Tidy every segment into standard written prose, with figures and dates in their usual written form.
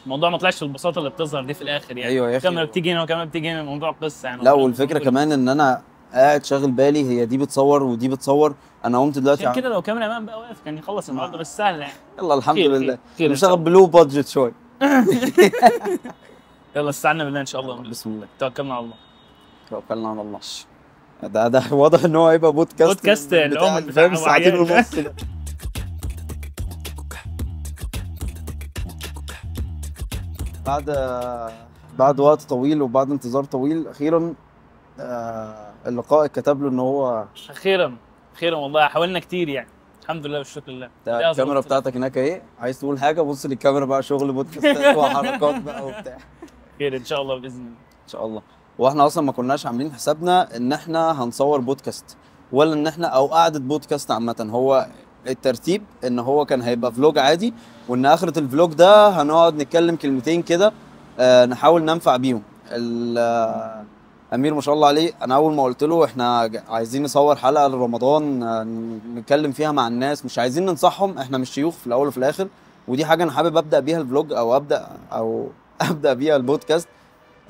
الموضوع ما طلعش بالبساطة اللي بتظهر دي في الاخر يعني. ايوه يا اخي، الكاميرا بتيجي هنا والكاميرا بتيجي هنا، الموضوع قصة يعني. لا والفكرة كمان ان انا قاعد شاغل بالي، هي دي بتصور ودي بتصور. انا قمت دلوقتي عشان كده لو cameraman بقى واقف كان يخلص النهارده، بس سهل يعني. يلا الحمد لله، نشتغل ب low budget شوية. يلا استعنا بالله ان شاء الله. بسم الله، توكلنا على الله. توكلنا على الله. ده واضح ان هو هيبقى بودكاست بتاع فاهم، ساعتين ونص ده. بعد وقت طويل وبعد انتظار طويل، اخيرا اللقاء اتكتب له ان هو اخيرا اخيرا والله حاولنا كتير يعني، الحمد لله والشكر لله. الكاميرا بتاعتك هناك اهي، عايز تقول حاجة بص للكاميرا بقى، شغل بودكاستات وحركات بقى وبتاع. خير ان شاء الله باذن الله. ان شاء الله. واحنا اصلا ما كناش عاملين حسابنا ان احنا هنصور بودكاست، ولا ان احنا او قعدة بودكاست عامة. هو الترتيب ان هو كان هيبقى vlog عادي، وان اخره ال vlog ده هنقعد نتكلم كلمتين كده نحاول ننفع بيهم. امير ما شاء الله عليه، انا اول ما قلت له احنا عايزين نصور حلقة لرمضان نتكلم فيها مع الناس، مش عايزين ننصحهم، احنا مش شيوخ في الاول وفي الاخر. ودي حاجة انا حابب ابدا بيها ال vlog او ابدا بيها البودكاست،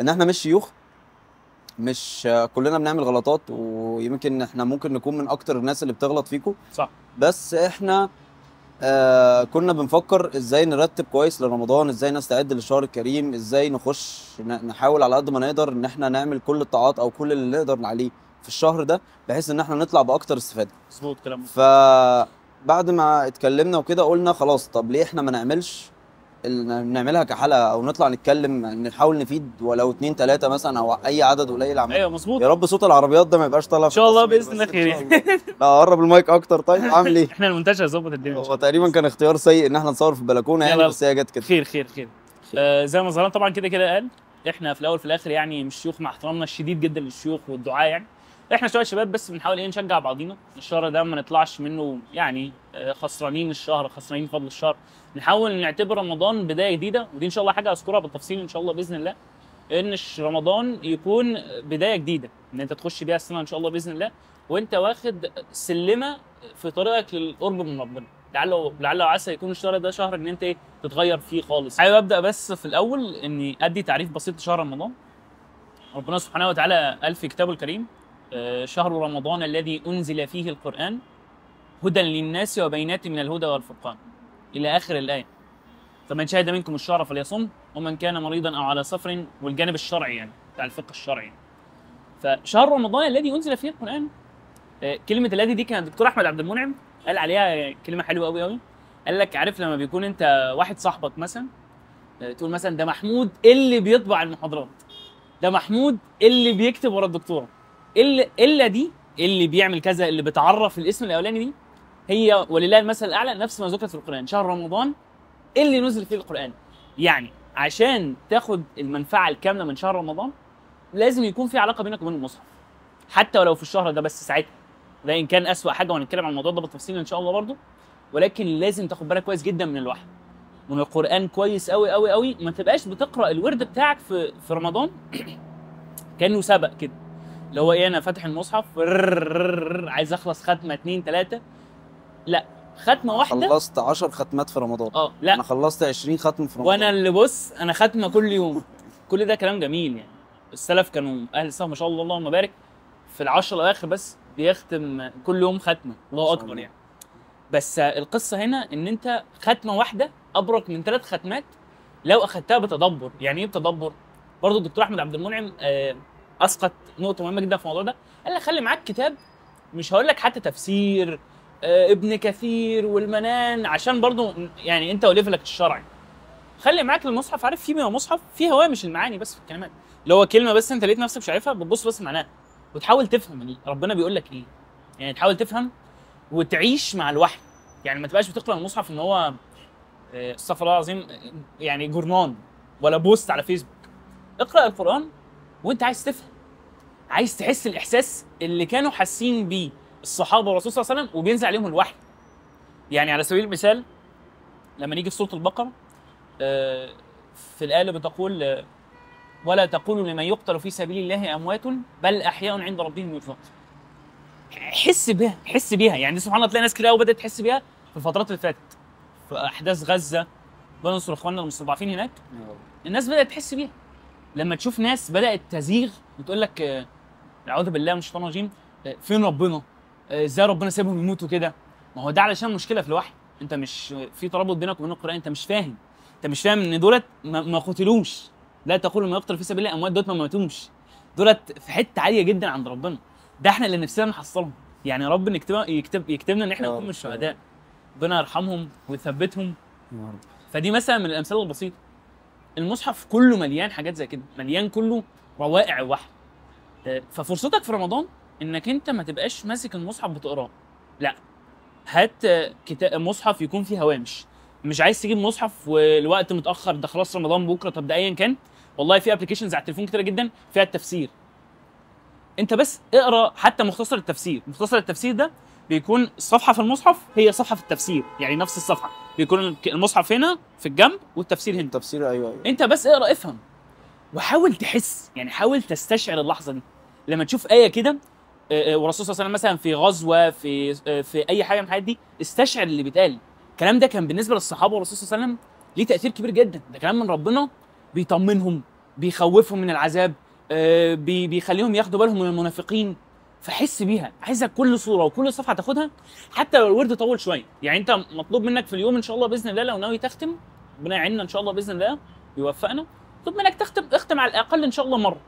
ان احنا مش شيوخ، مش كلنا بنعمل غلطات، ويمكن احنا ممكن نكون من اكتر الناس اللي بتغلط فيكم، صح. بس احنا كنا بنفكر ازاي نرتب كويس لرمضان، ازاي نستعد للشهر الكريم، ازاي نخش نحاول على قد ما نقدر ان احنا نعمل كل الطاعات او كل اللي نقدر عليه في الشهر ده، بحيث ان احنا نطلع باكتر استفاده. مظبوط كلامك. فبعد ما اتكلمنا وكده قلنا خلاص، طب ليه احنا ما نعملش نعملها كحلقه، او نطلع نتكلم نحاول نفيد ولو 2 3 مثلا، او اي عدد قليل عامة. ايوه مظبوط. يا رب صوت العربيات ده ما يبقاش طالع ان شاء الله باذن الله خير. لا قرب المايك اكتر. طيب عامل ايه؟ احنا المونتاج هيظبط الدنيا. هو تقريبا كان اختيار سيء ان احنا نصور في البلكونه يعني، بس هي جت كده. خير خير خير. زي ما زهران طبعا كده كده قال، احنا في الاول في الاخر يعني مش شيوخ، مع احترامنا الشديد جدا للشيوخ والدعاء يعني، احنا شوية شباب بس بنحاول ايه نشجع بعضينا. الشهر ده ما نطلعش منه يعني خسرانين الشهر، خسرانين فضل الشهر. نحاول نعتبر رمضان بداية جديدة، ودي ان شاء الله حاجة اذكرها بالتفصيل ان شاء الله باذن الله، ان رمضان يكون بداية جديدة ان انت تخش بيها السنة ان شاء الله باذن الله، وانت واخد سلمه في طريقك للقرب من ربنا. لعله وعسى يكون الشهر ده شهر ان انت ايه تتغير فيه خالص. حابب ابدا بس في الاول اني ادي تعريف بسيط لشهر رمضان. ربنا سبحانه وتعالى قال في كتابه الكريم: شهر رمضان الذي أنزل فيه القرآن هدى للناس وبينات من الهدى والفرقان، إلى آخر الآية. فمن شهد منكم الشهر فليصم، ومن كان مريضا أو على سفر. والجانب الشرعي يعني بتاع الفقه الشرعي. فشهر رمضان الذي أنزل فيه القرآن، كلمة الذي دي كان الدكتور أحمد عبد المنعم قال عليها كلمة حلوة أوي أوي. قال لك عارف لما بيكون أنت واحد صاحبك مثلا، تقول مثلا ده محمود اللي بيطبع المحاضرات، ده محمود اللي بيكتب ورا الدكتورة، الا دي اللي بيعمل كذا، اللي بتعرف الاسم الاولاني دي، هي ولله المثل الاعلى نفس ما ذكرت في القران، شهر رمضان اللي نزل فيه القران. يعني عشان تاخد المنفعة الكاملة من شهر رمضان لازم يكون في علاقة بينك وبين المصحف، حتى ولو في الشهر ده بس ساعتها، ده ان كان اسوأ حاجة، وهنتكلم عن الموضوع ده بالتفصيل ان شاء الله برضه. ولكن لازم تاخد بالك كويس جدا من الوحي، من القران كويس قوي قوي قوي. ما تبقاش بتقرا الورد بتاعك في رمضان كانه سبق كده، اللي هو ايه، انا فاتح المصحف عايز اخلص ختمه 2 3، لا ختمه واحدة. خلصت 10 ختمات في رمضان. لا انا خلصت 20 ختم في رمضان، وانا اللي بص انا ختمه كل يوم. كل ده كلام جميل يعني. السلف كانوا اهل السلف ما شاء الله اللهم بارك في العشر الاواخر بس بيختم كل يوم ختمه، الله اكبر يعني. بس القصة هنا ان انت ختمه واحدة ابرك من 3 ختمات لو اخدتها بتدبر. يعني ايه بتدبر؟ برضه الدكتور احمد عبد المنعم اسقط نقطة مهمة جدا في الموضوع ده، قال لك خلي معاك كتاب، مش هقول لك حتى تفسير ابن كثير والمنان، عشان برضو يعني انت وليفلك الشرعي. خلي معاك المصحف، عارف في مصحف فيه هوامش المعاني بس في الكلمات، اللي هو كلمة بس انت لقيت نفسك مش عارفها بتبص بس معناها وتحاول تفهم ربنا بيقول لك ايه، يعني تحاول تفهم وتعيش مع الوحي. يعني ما تبقاش بتقرا المصحف ان هو استغفر الله العظيم يعني جورنان ولا post على فيسبوك. اقرا القران وانت عايز تفهم، عايز تحس الاحساس اللي كانوا حاسين بيه الصحابة والرسول صلى الله عليه وسلم وبينزل عليهم الوحي. يعني على سبيل المثال لما نيجي في سورة البقرة في الايه اللي بتقول ولا تقولوا لمن يقتل في سبيل الله اموات بل احياء عند ربهم يرزقون. حس بيها، حس بيها. يعني سبحان الله تلاقي ناس كتير قوي بدات تحس بيها في الفترات اللي فاتت، في احداث غزة، ربنا ينصر اخواننا المستضعفين هناك. الناس بدات تحس بيها لما تشوف ناس بدات تزيغ وتقول لك اعوذ بالله من الشيطان الرجيم، فين ربنا؟ ازاي ربنا سايبهم يموتوا كده؟ ما هو ده علشان مشكلة في الوحي، انت مش في ترابط بينك وبين القران، انت مش فاهم، انت مش فاهم ان دولت ما قتلوش، لا تقولوا ما يقتل في سبيل الله اموات، دولت ما ماتوش، دولت في حتة عالية جدا عند ربنا. ده احنا اللي نفسنا نحصلهم، يعني يا رب يكتبنا ان احنا نكون من الشهداء، ربنا يرحمهم ويثبتهم يا رب. فدي مثلا من الامثلة البسيطة. المصحف كله مليان حاجات زي كده، مليان كله روائع وحي. ففرصتك في رمضان انك انت ما تبقاش ماسك المصحف بتقراه، لا، هات كتاب مصحف يكون فيه هوامش. مش عايز تجيب مصحف والوقت متاخر، ده خلاص رمضان بكره، طب ده ايا كان، والله في applications على التليفون كتيرة جدا فيها التفسير. انت بس اقرا حتى مختصر التفسير. مختصر التفسير ده بيكون صفحة في المصحف هي صفحة في التفسير، يعني نفس الصفحة، بيكون المصحف هنا في الجنب والتفسير هنا. التفسير ايوه. انت بس اقرا، افهم، وحاول تحس، يعني حاول تستشعر اللحظة دي لما تشوف ايه كده والرسول صلى الله عليه وسلم مثلا في غزوة، في اي حاجة من الحاجات دي، استشعر اللي بيتقال. الكلام ده كان بالنسبة للصحابة والرسول صلى الله عليه وسلم ليه تاثير كبير جدا. ده كلام من ربنا بيطمنهم، بيخوفهم من العذاب، بيخليهم ياخدوا بالهم من المنافقين. فحس بيها. عايزك كل صوره وكل صفحة تاخدها، حتى لو الورد طول شوية. يعني انت مطلوب منك في اليوم ان شاء الله باذن الله، لو ناوي تختم، ربنا يعيننا ان شاء الله باذن الله ويوفقنا، مطلوب منك تختم، اختم على الاقل ان شاء الله مرة.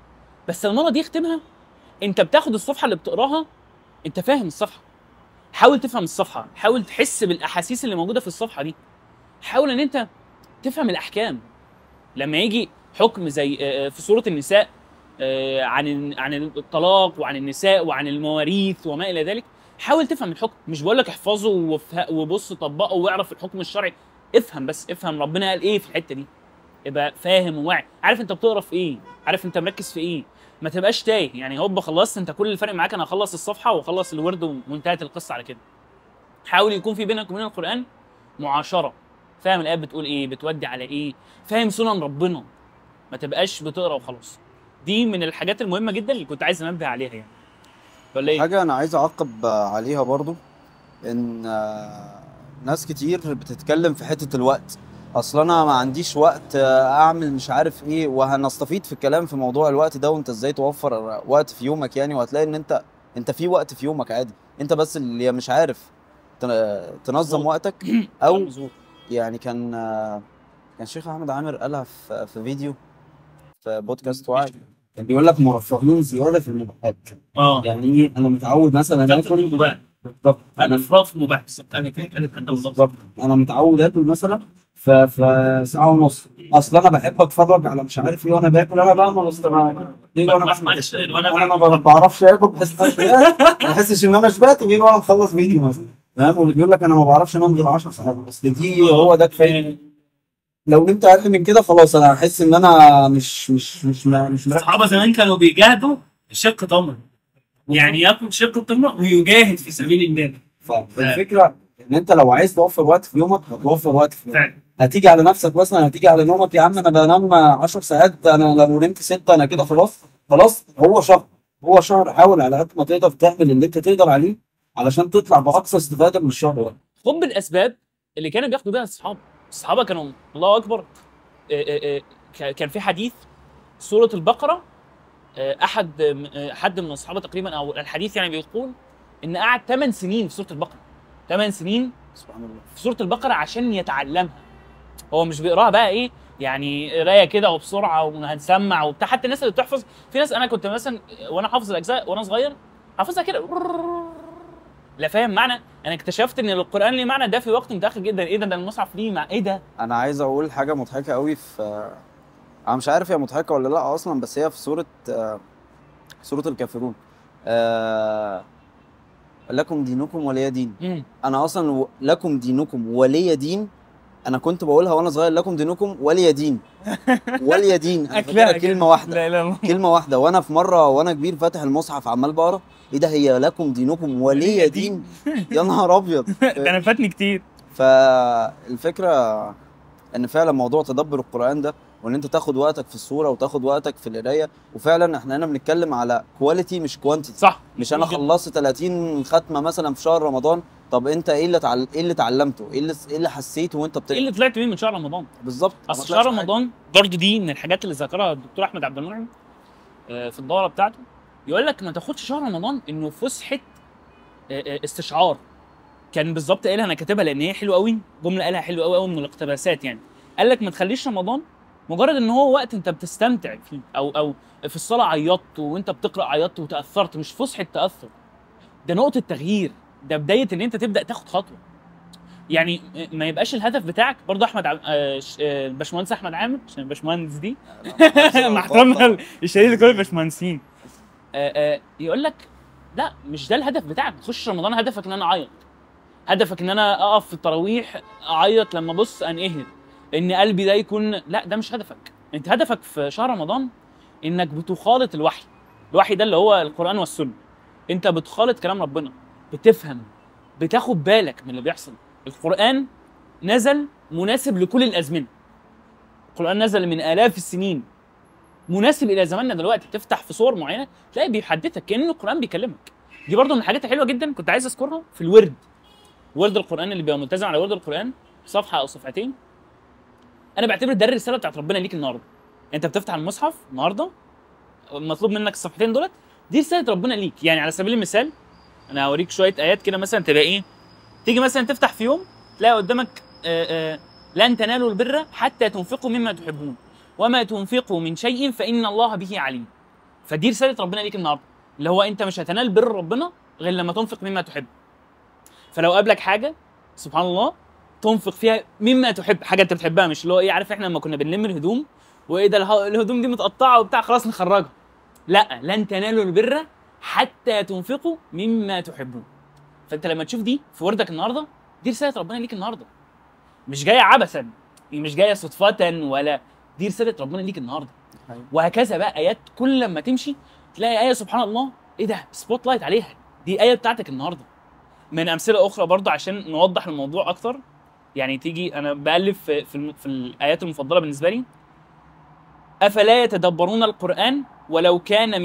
بس المرة دي اختمها انت بتاخد الصفحة اللي بتقراها انت فاهم الصفحة. حاول تفهم الصفحة، حاول تحس بالاحاسيس اللي موجودة في الصفحة دي، حاول ان انت تفهم الاحكام. لما يجي حكم زي في سورة النساء عن الطلاق وعن النساء وعن المواريث وما الى ذلك، حاول تفهم الحكم. مش بقول لك احفظه وبص طبقه واعرف الحكم الشرعي، افهم بس، افهم ربنا قال ايه في الحتة دي، ابقى فاهم وواعي، عارف انت بتقرا في ايه، عارف انت مركز في ايه، ما تبقاش تايه. يعني هوب خلصت انت، كل الفرق معاك انا اخلص الصفحة واخلص الورد وانتهت القصة على كده. حاول يكون في بينك وبين القران معاشرة، فاهم الايات بتقول ايه، بتودي على ايه، فاهم سنن ربنا، ما تبقاش بتقرا وخلاص. دي من الحاجات المهمة جدا اللي كنت عايز انبه عليها يعني. ولا ايه؟ حاجة انا عايز اعقب عليها برضو، ان ناس كتير بتتكلم في حتة الوقت، اصل انا ما عنديش وقت اعمل مش عارف ايه، وهنستفيد في الكلام في موضوع الوقت ده وانت ازاي توفر وقت في يومك يعني. وهتلاقي ان انت في وقت في يومك عادي، انت بس اللي مش عارف تنظم وقتك. او يعني كان الشيخ احمد عامر قالها في فيديو في بودكاست وعي، كان بيقول لك مرفهين زيادة في المباحات. يعني ايه؟ انا متعود مثلا اكل مباح. بالظبط، انا افراط في المباح بالظبط، انا بالظبط انا متعود اكل مثلا في ساعة ونص، اصل انا بحب اتفرج على مش عارف ايه وانا باكل، انا بعمل ليه وانا ما بعرفش اكل، بحس ما بحسش ان انا شبعت غير وانا مخلص فيديو مثلا، فاهم؟ واللي بيقول لك انا ما بعرفش انام غير 10 ساعات، بس دي هو ده كفاية. لو نمت اقل من كده خلاص انا هحس ان انا مش مش مش مش الصحابة زمان كانوا بيجاهدوا شق تمر، يعني ياكل شق تمر ويجاهد في سبيل الله. فالفكرة ان انت لو عايز توفر وقت في يومك هتوفر وقت في يومك، هتيجي على نفسك مثلا، هتيجي على نومك. يا عم انا بنام 10 ساعات، انا لو نمت 6 انا كده خلاص. هو شهر، حاول على قد ما تقدر تعمل اللي انت تقدر عليه علشان تطلع باقصى استفاده من الشهر ده. خد بالاسباب اللي كانوا بياخدوا بيها الصحابة. الصحابة كانوا الله اكبر. كان في حديث سورة البقرة، احد من الصحابة تقريبا، او الحديث يعني بيقول ان قعد 8 سنين في سورة البقرة، 8 سنين سبحان الله في سورة البقرة عشان يتعلمها. هو مش بيقراها بقى ايه يعني قرايه كده وبسرعة وهنسمع وبتاع. حتى الناس اللي بتحفظ، في ناس انا كنت مثلا وانا حافظ الاجزاء وانا صغير حافظها كده لا فاهم معنى. انا اكتشفت ان القران ليه معنى ده في وقت متاخر جدا. ايه ده المصحف ليه مع ايه ده؟ انا عايز اقول حاجة مضحكة قوي في، انا مش عارف هي مضحكة ولا لا اصلا، بس هي في سورة الكافرون، لكم دينكم ولي دين. انا اصلا لكم دينكم ولي دين، انا كنت بقولها وانا صغير، لكم دينكم ولي دين ولي دين، انا فاكرها كلمة واحدة. لا كلمة واحدة. وانا في مرة وانا كبير فاتح المصحف عمال بقرا، ايه ده هي لكم دينكم ولي دين؟ يا نهار ابيض ده انا فاتني كتير. فالفكرة ان فعلا موضوع تدبر القران ده، وان انت تاخد وقتك في الصورة وتاخد وقتك في القراية، وفعلا احنا هنا بنتكلم على quality مش quantity. صح، مش انا خلصت 30 ختمه مثلا في شهر رمضان طب انت ايه اللي ايه اللي اتعلمته؟ ايه اللي حسيته وانت بتقرا؟ ايه اللي طلعت بيه من شهر رمضان؟ بالظبط. اصل شهر رمضان برضه دي من الحاجات اللي ذكرها الدكتور احمد عبد المنعم في الدورة بتاعته، يقول لك ما تاخدش شهر رمضان انه فسحة استشعار. كان بالظبط قالها، انا كاتبها لان هي حلوة قوي، جملة قالها حلوة قوي قوي من الاقتباسات يعني. قال لك ما تخليش رمضان مجرد ان هو وقت انت بتستمتع فيه، او في الصلاة عيطت وانت بتقرا عيطت وتاثرت، مش فسحة تاثر، ده نقطة تغيير، ده بداية ان انت تبدا تاخد خطوة. يعني ما يبقاش الهدف بتاعك برضه احمد الباشمهندس احمد عامر، عشان الباشمهندس دي مع احترامنا الشديد لكل الباشمهندسين، يقول لك لا مش ده الهدف بتاعك. تخش رمضان هدفك ان انا اعيط، هدفك ان انا اقف في التراويح اعيط لما ابص انقهر ان قلبي ده يكون، لا ده مش هدفك. انت هدفك في شهر رمضان انك بتخالط الوحي. الوحي ده اللي هو القرآن والسنة. انت بتخالط كلام ربنا، بتفهم، بتاخد بالك من اللي بيحصل. القرآن نزل مناسب لكل الأزمنة. القرآن نزل من آلاف السنين مناسب إلى زماننا دلوقتي. تفتح في صور معينة تلاقي بيحدثك كأن القرآن بيكلمك. دي برضو من الحاجات الحلوة جدا كنت عايز أذكرها في الورد. ورد القرآن اللي بيبقى ملتزم على ورد القرآن صفحة أو صفحتين، أنا بعتبر ده الرسالة بتاعت ربنا ليك النهاردة. أنت بتفتح المصحف النهاردة مطلوب منك الصفحتين دولت، دي رسالة ربنا ليك. يعني على سبيل المثال أنا هوريك شوية آيات كده مثلا تبقى إيه، تيجي مثلا تفتح في يوم تلاقي قدامك لن تنالوا البر حتى تنفقوا مما تحبون وما تنفقوا من شيء فإن الله به عليم. فدي رسالة ربنا ليك النهارده، اللي هو أنت مش هتنال بر ربنا غير لما تنفق مما تحب. فلو قابلك حاجة سبحان الله تنفق فيها مما تحب، حاجة أنت بتحبها، مش اللي هو إيه، عارف إحنا لما كنا بنلم الهدوم وإيه ده الهدوم دي متقطعة وبتاع خلاص نخرجها. لا، لن تنالوا البر حتى تنفقوا مما تحبون. فأنت لما تشوف دي في وردك النهارده، دي رسالة ربنا ليك النهارده، مش جاية عبثا، مش جاية صدفة، ولا دي رسالة ربنا ليك النهارده. وهكذا بقى آيات كل لما تمشي تلاقي آية سبحان الله إيه ده، spotlight عليها، دي آية بتاعتك النهارده. من أمثلة أخرى برضه عشان نوضح الموضوع أكتر، يعني تيجي أنا بألف في الآيات المفضلة بالنسبة لي، أفلا يتدبرون القرآن ولو كان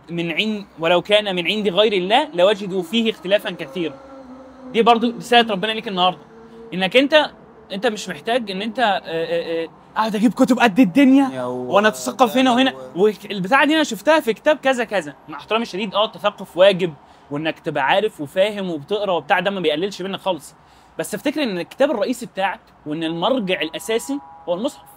من عند ولو كان من عند غير الله لوجدوا فيه اختلافا كثيرا. دي برضو رسالة ربنا ليك النهارده، انك انت مش محتاج ان انت اقعد اجيب كتب قد الدنيا وانا اتثقف هنا وهنا، والبتاعه دي انا شفتها في كتاب كذا كذا. مع احترامي الشديد التثقف واجب، وانك تبقى عارف وفاهم وبتقرا وبتاع، ده ما بيقللش منك خالص، بس افتكر ان الكتاب الرئيسي بتاعك وان المرجع الاساسي هو المصحف.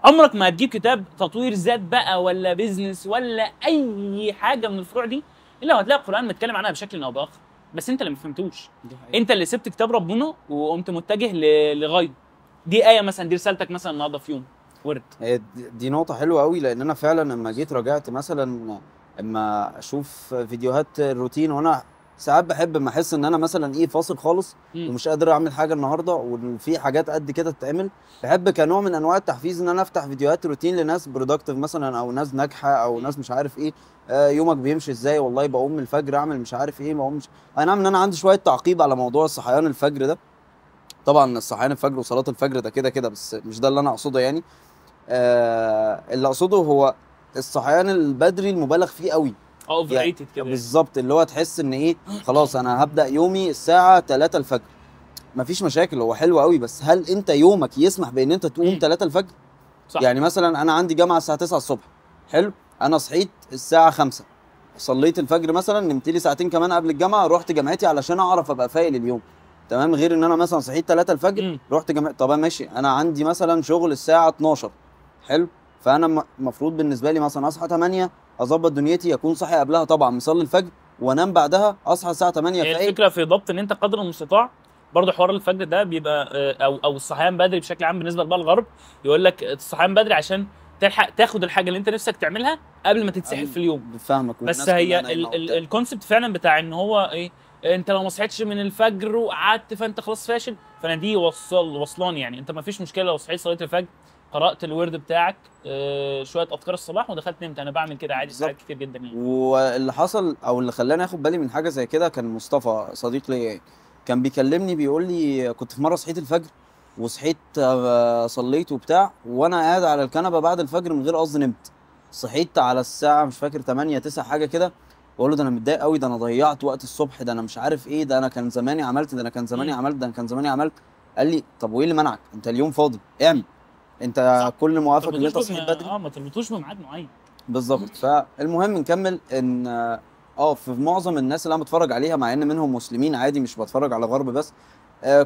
عمرك ما هتجيب كتاب تطوير ذات بقى ولا business ولا اي حاجة من الفروع دي الا وهتلاقي القران متكلم عنها بشكل او باخر، بس انت اللي ما فهمتوش، انت اللي سبت كتاب ربنا وقمت متجه لغيره. دي ايه مثلا، دي رسالتك مثلا النهارده في يوم ورد. دي نقطة حلوة قوي، لان انا فعلا لما جيت راجعت مثلا اما اشوف فيديوهات الروتين، وانا ساعات بحب ما احس ان انا مثلا ايه فاصل خالص ومش قادر اعمل حاجة النهارده وفي حاجات قد كده تتعمل، بحب كنوع من انواع التحفيز ان انا افتح فيديوهات روتين لناس productive مثلا، او ناس ناجحة، او ناس مش عارف ايه، يومك بيمشي ازاي، والله بقوم من الفجر اعمل مش عارف ايه، بقوم مش... اي نعم ان انا عندي شوية تعقيب على موضوع الصحيان الفجر ده، طبعا الصحيان الفجر وصلاة الفجر ده كده كده، بس مش ده اللي انا اقصده يعني. اللي اقصده هو الصحيان البدري المبالغ فيه قوي، overrated كده بالظبط، اللي هو تحس ان ايه خلاص انا هبدا يومي الساعة 3 الفجر، مفيش مشاكل، هو حلو قوي، بس هل انت يومك يسمح بان انت تقوم 3 الفجر؟ صح. يعني مثلا انا عندي جامعه الساعة 9 الصبح، حلو، انا صحيت الساعة 5، صليت الفجر مثلا، نمت لي ساعتين كمان قبل الجامعة، رحت جامعتي علشان اعرف ابقى فايق اليوم، تمام. غير ان انا مثلا صحيت 3 الفجر رحت جامعتي، طب ماشي انا عندي مثلا شغل الساعة 12، حلو، فانا المفروض بالنسبة لي مثلا اصحى 8، اظبط دنيتي، اكون صاحي قبلها طبعا، مصلي الفجر وانام بعدها، اصحى الساعة 8. هي الفكرة في ضبط ان انت قدر المستطاع برضه حوار الفجر ده بيبقى او الصحيان بدري بشكل عام بالنسبة لبقى الغرب، يقول لك الصحيان بدري عشان تلحق تاخد الحاجة اللي انت نفسك تعملها قبل ما تتسحل في اليوم. فاهمك. بس هي ال concept فعلا بتاع ان هو ايه، انت لو ما صحيتش من الفجر وقعدت فانت خلاص فاشل، فانا دي وصلان يعني. انت ما فيش مشكلة لو صحيت صليت الفجر، قرأت الورد بتاعك، شوية أفكار الصباح ودخلت نمت. أنا بعمل كده عادي ساعات كتير جدا يعني. واللي حصل أو اللي خلاني آخد بالي من حاجة زي كده، كان مصطفى صديق لي كان بيكلمني بيقول لي كنت في مرة صحيت الفجر وصحيت صليت وبتاع، وأنا قاعد على الكنبة بعد الفجر من غير قصد نمت، صحيت على الساعة مش فاكر 8 9 حاجة كده، واقول له ده انا متضايق قوي، ده انا ضيعت وقت الصبح، ده انا مش عارف ايه، ده انا كان زماني عملت، ده انا كان زماني عملت، ده انا كان زماني عملت. قال لي طب وايه اللي منعك؟ انت اليوم فاضي، اعمل. انت صح. كل موافق ان انت صحيت بدري. ما تربطوش بميعاد معين. بالظبط. فالمهم نكمل ان في معظم الناس اللي انا بتفرج عليها، مع ان منهم مسلمين عادي، مش بتفرج على غرب بس،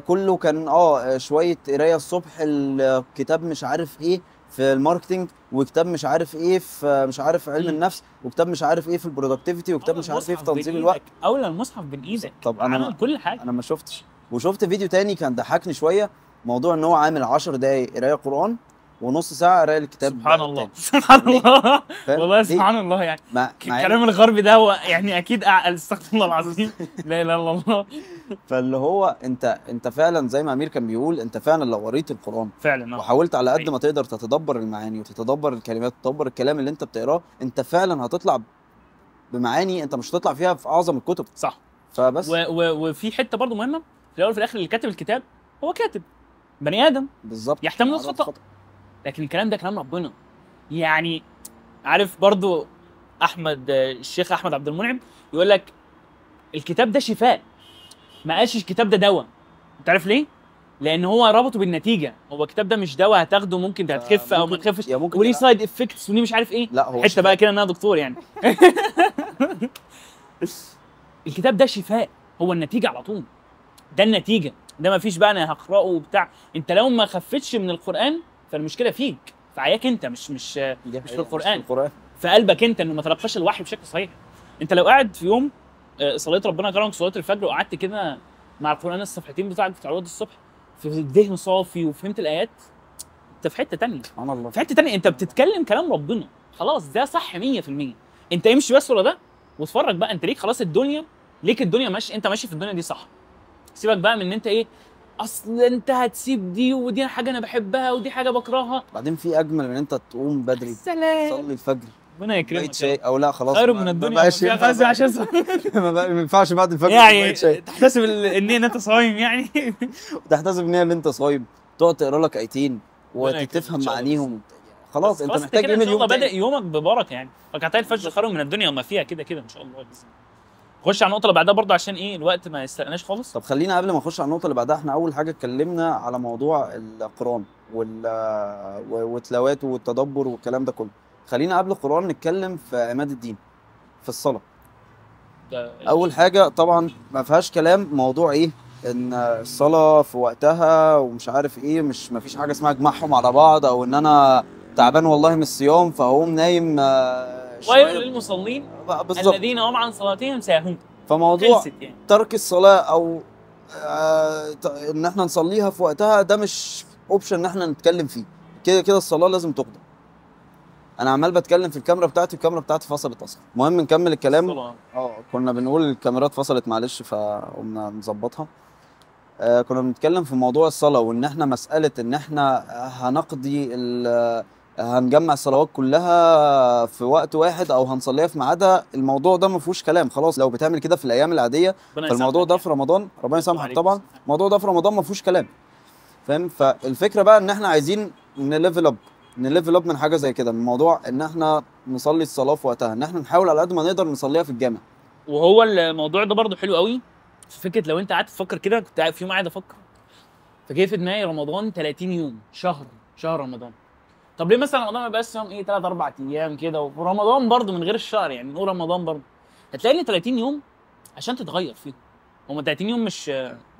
كله كان شوية قرايه الصبح، الكتاب مش عارف ايه في ال marketing، وكتاب مش عارف ايه في مش عارف علم النفس، وكتاب مش عارف ايه في ال productivity، وكتاب مش عارف ايه في تنظيم الوقت. اولى المصحف بين ايدك. طب انا عامل كل حاجة. انا ما شفتش. وشفت فيديو تاني كان ضحكني شوية، موضوع ان هو عامل 10 دقايق قرايه قران ونص ساعة قرايه الكتاب. سبحان الله، سبحان الله، والله سبحان الله. يعني الكلام الغربي ده هو يعني اكيد اعقل، استغفر الله العظيم، لا اله الا الله. فاللي هو انت فعلا زي ما امير كان بيقول، انت فعلا لو قريت القران فعلا وحاولت على قد ما تقدر تتدبر المعاني وتتدبر الكلمات وتتدبر الكلام اللي انت بتقراه، انت فعلا هتطلع بمعاني انت مش هتطلع فيها في اعظم الكتب. صح. فبس وفي حتة برضو مهمة في الاول وفي الاخر، اللي كاتب الكتاب هو كاتب بني ادم، بالظبط، يحتمل الخطا، لكن الكلام ده كلام ربنا. يعني عارف برضو احمد الشيخ احمد عبد المنعم يقول لك الكتاب ده شفاء، ما قالش الكتاب ده دواء. انت عارف ليه؟ لان هو ربطه بالنتيجة. هو الكتاب ده مش دواء هتاخده ممكن هتخف او ما تخفش، وليه side effects وليه مش عارف ايه. لا هو حتة بقى كده ان انا دكتور يعني. الكتاب ده شفاء، هو النتيجة على طول، ده النتيجة، ده ما فيش بقى انا هقراه وبتاع. انت لو ما خفتش من القران فالمشكلة فيك، في عياك انت، مش في القران، في قلبك انت، انه ما تلقاش الوحي بشكل صحيح. انت لو قاعد في يوم صليت ربنا كرمك صلاة الفجر وقعدت كده مع القران الصفحتين بتاعك بتاع الوقت الصبح في ذهن صافي وفهمت الايات، انت في حتة ثانية. سبحان الله، في حتة ثانية، انت بتتكلم كلام ربنا، خلاص ده صح 100%. انت امشي بس ورا ده واتفرج بقى، انت ليك خلاص الدنيا، ليك الدنيا ماشي، انت ماشي في الدنيا دي صح. سيبك بقى من ان انت ايه، اصل انت هتسيب دي ودي حاجة انا بحبها ودي حاجة بكرهها. بعدين في اجمل من انت تقوم بدري تصلي الفجر، ربنا يكرمك، شاي او لا خلاص خير من الدنيا خلاص، عشان ما ينفعش بعد الفجر يعني تحتسب النية ان انت صايم يعني. تحتسب النية ان انت صايم، تقعد تقرا لك ايتين وتفهم معانيهم، خلاص انت محتاج ايه من اليوم؟ بادئ يومك ببركة يعني. ركعتي الفجر خير من الدنيا وما فيها كده كده ان شاء الله. خش على النقطة اللي بعدها برضه عشان ايه الوقت ما يستناش خالص. طب خلينا قبل ما نخش على النقطة اللي بعدها، احنا اول حاجة اتكلمنا على موضوع القران وتلاواته والتدبر والكلام ده كله. خلينا قبل القران نتكلم في عماد الدين، في الصلاة. اول حاجة طبعا ما فيهاش كلام، موضوع ايه ان الصلاة في وقتها ومش عارف ايه، مش ما فيش حاجة اسمها اجمعهم على بعض، او ان انا تعبان والله من الصيام فهقوم نايم. ويل للمصلين الذين هم عن صلاتهم ساهون. فموضوع يعني ترك الصلاة او ان احنا نصليها في وقتها ده مش option ان احنا نتكلم فيه. كده كده الصلاة لازم تقضى. انا عمال بتكلم في الكاميرا بتاعتي، الكاميرا بتاعتي فصلت اصلا. المهم نكمل الكلام. كنا بنقول الكاميرات فصلت معلش فقمنا نظبطها. كنا بنتكلم في موضوع الصلاة، وان احنا مسالة ان احنا هنقضي هنجمع الصلوات كلها في وقت واحد او هنصليها في ميعادها، الموضوع ده ما فيهوش كلام خلاص. لو بتعمل كده في الايام العادية، فالموضوع ده في رمضان ربنا يسامحك طبعا، الموضوع ده في رمضان ما فيهوش كلام، فاهم؟ فالفكرة بقى ان احنا عايزين ن level up، ن level up من حاجة زي كده، من موضوع ان احنا نصلي الصلاة في وقتها، ان احنا نحاول على قد ما نقدر نصليها في الجامع. وهو الموضوع ده برضو حلو قوي في فكرة، لو انت قعدت تفكر كده، كنت في يوم قاعد افكر فجه في دماغي رمضان 30 يوم، شهر رمضان. طب ليه مثلا رمضان ما يبقاش يوم ايه 3 4 ايام كده، ورمضان برضو من غير الشهر يعني، نقول رمضان برضو هتلاقي ان 30 يوم عشان تتغير فيهم. هما 30 يوم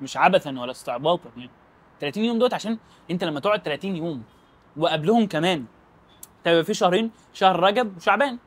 مش عبثا ولا استعباطا يعني. 30 يوم دوت عشان انت لما تقعد 30 يوم وقبلهم كمان تبقى في شهرين، شهر رجب وشعبان.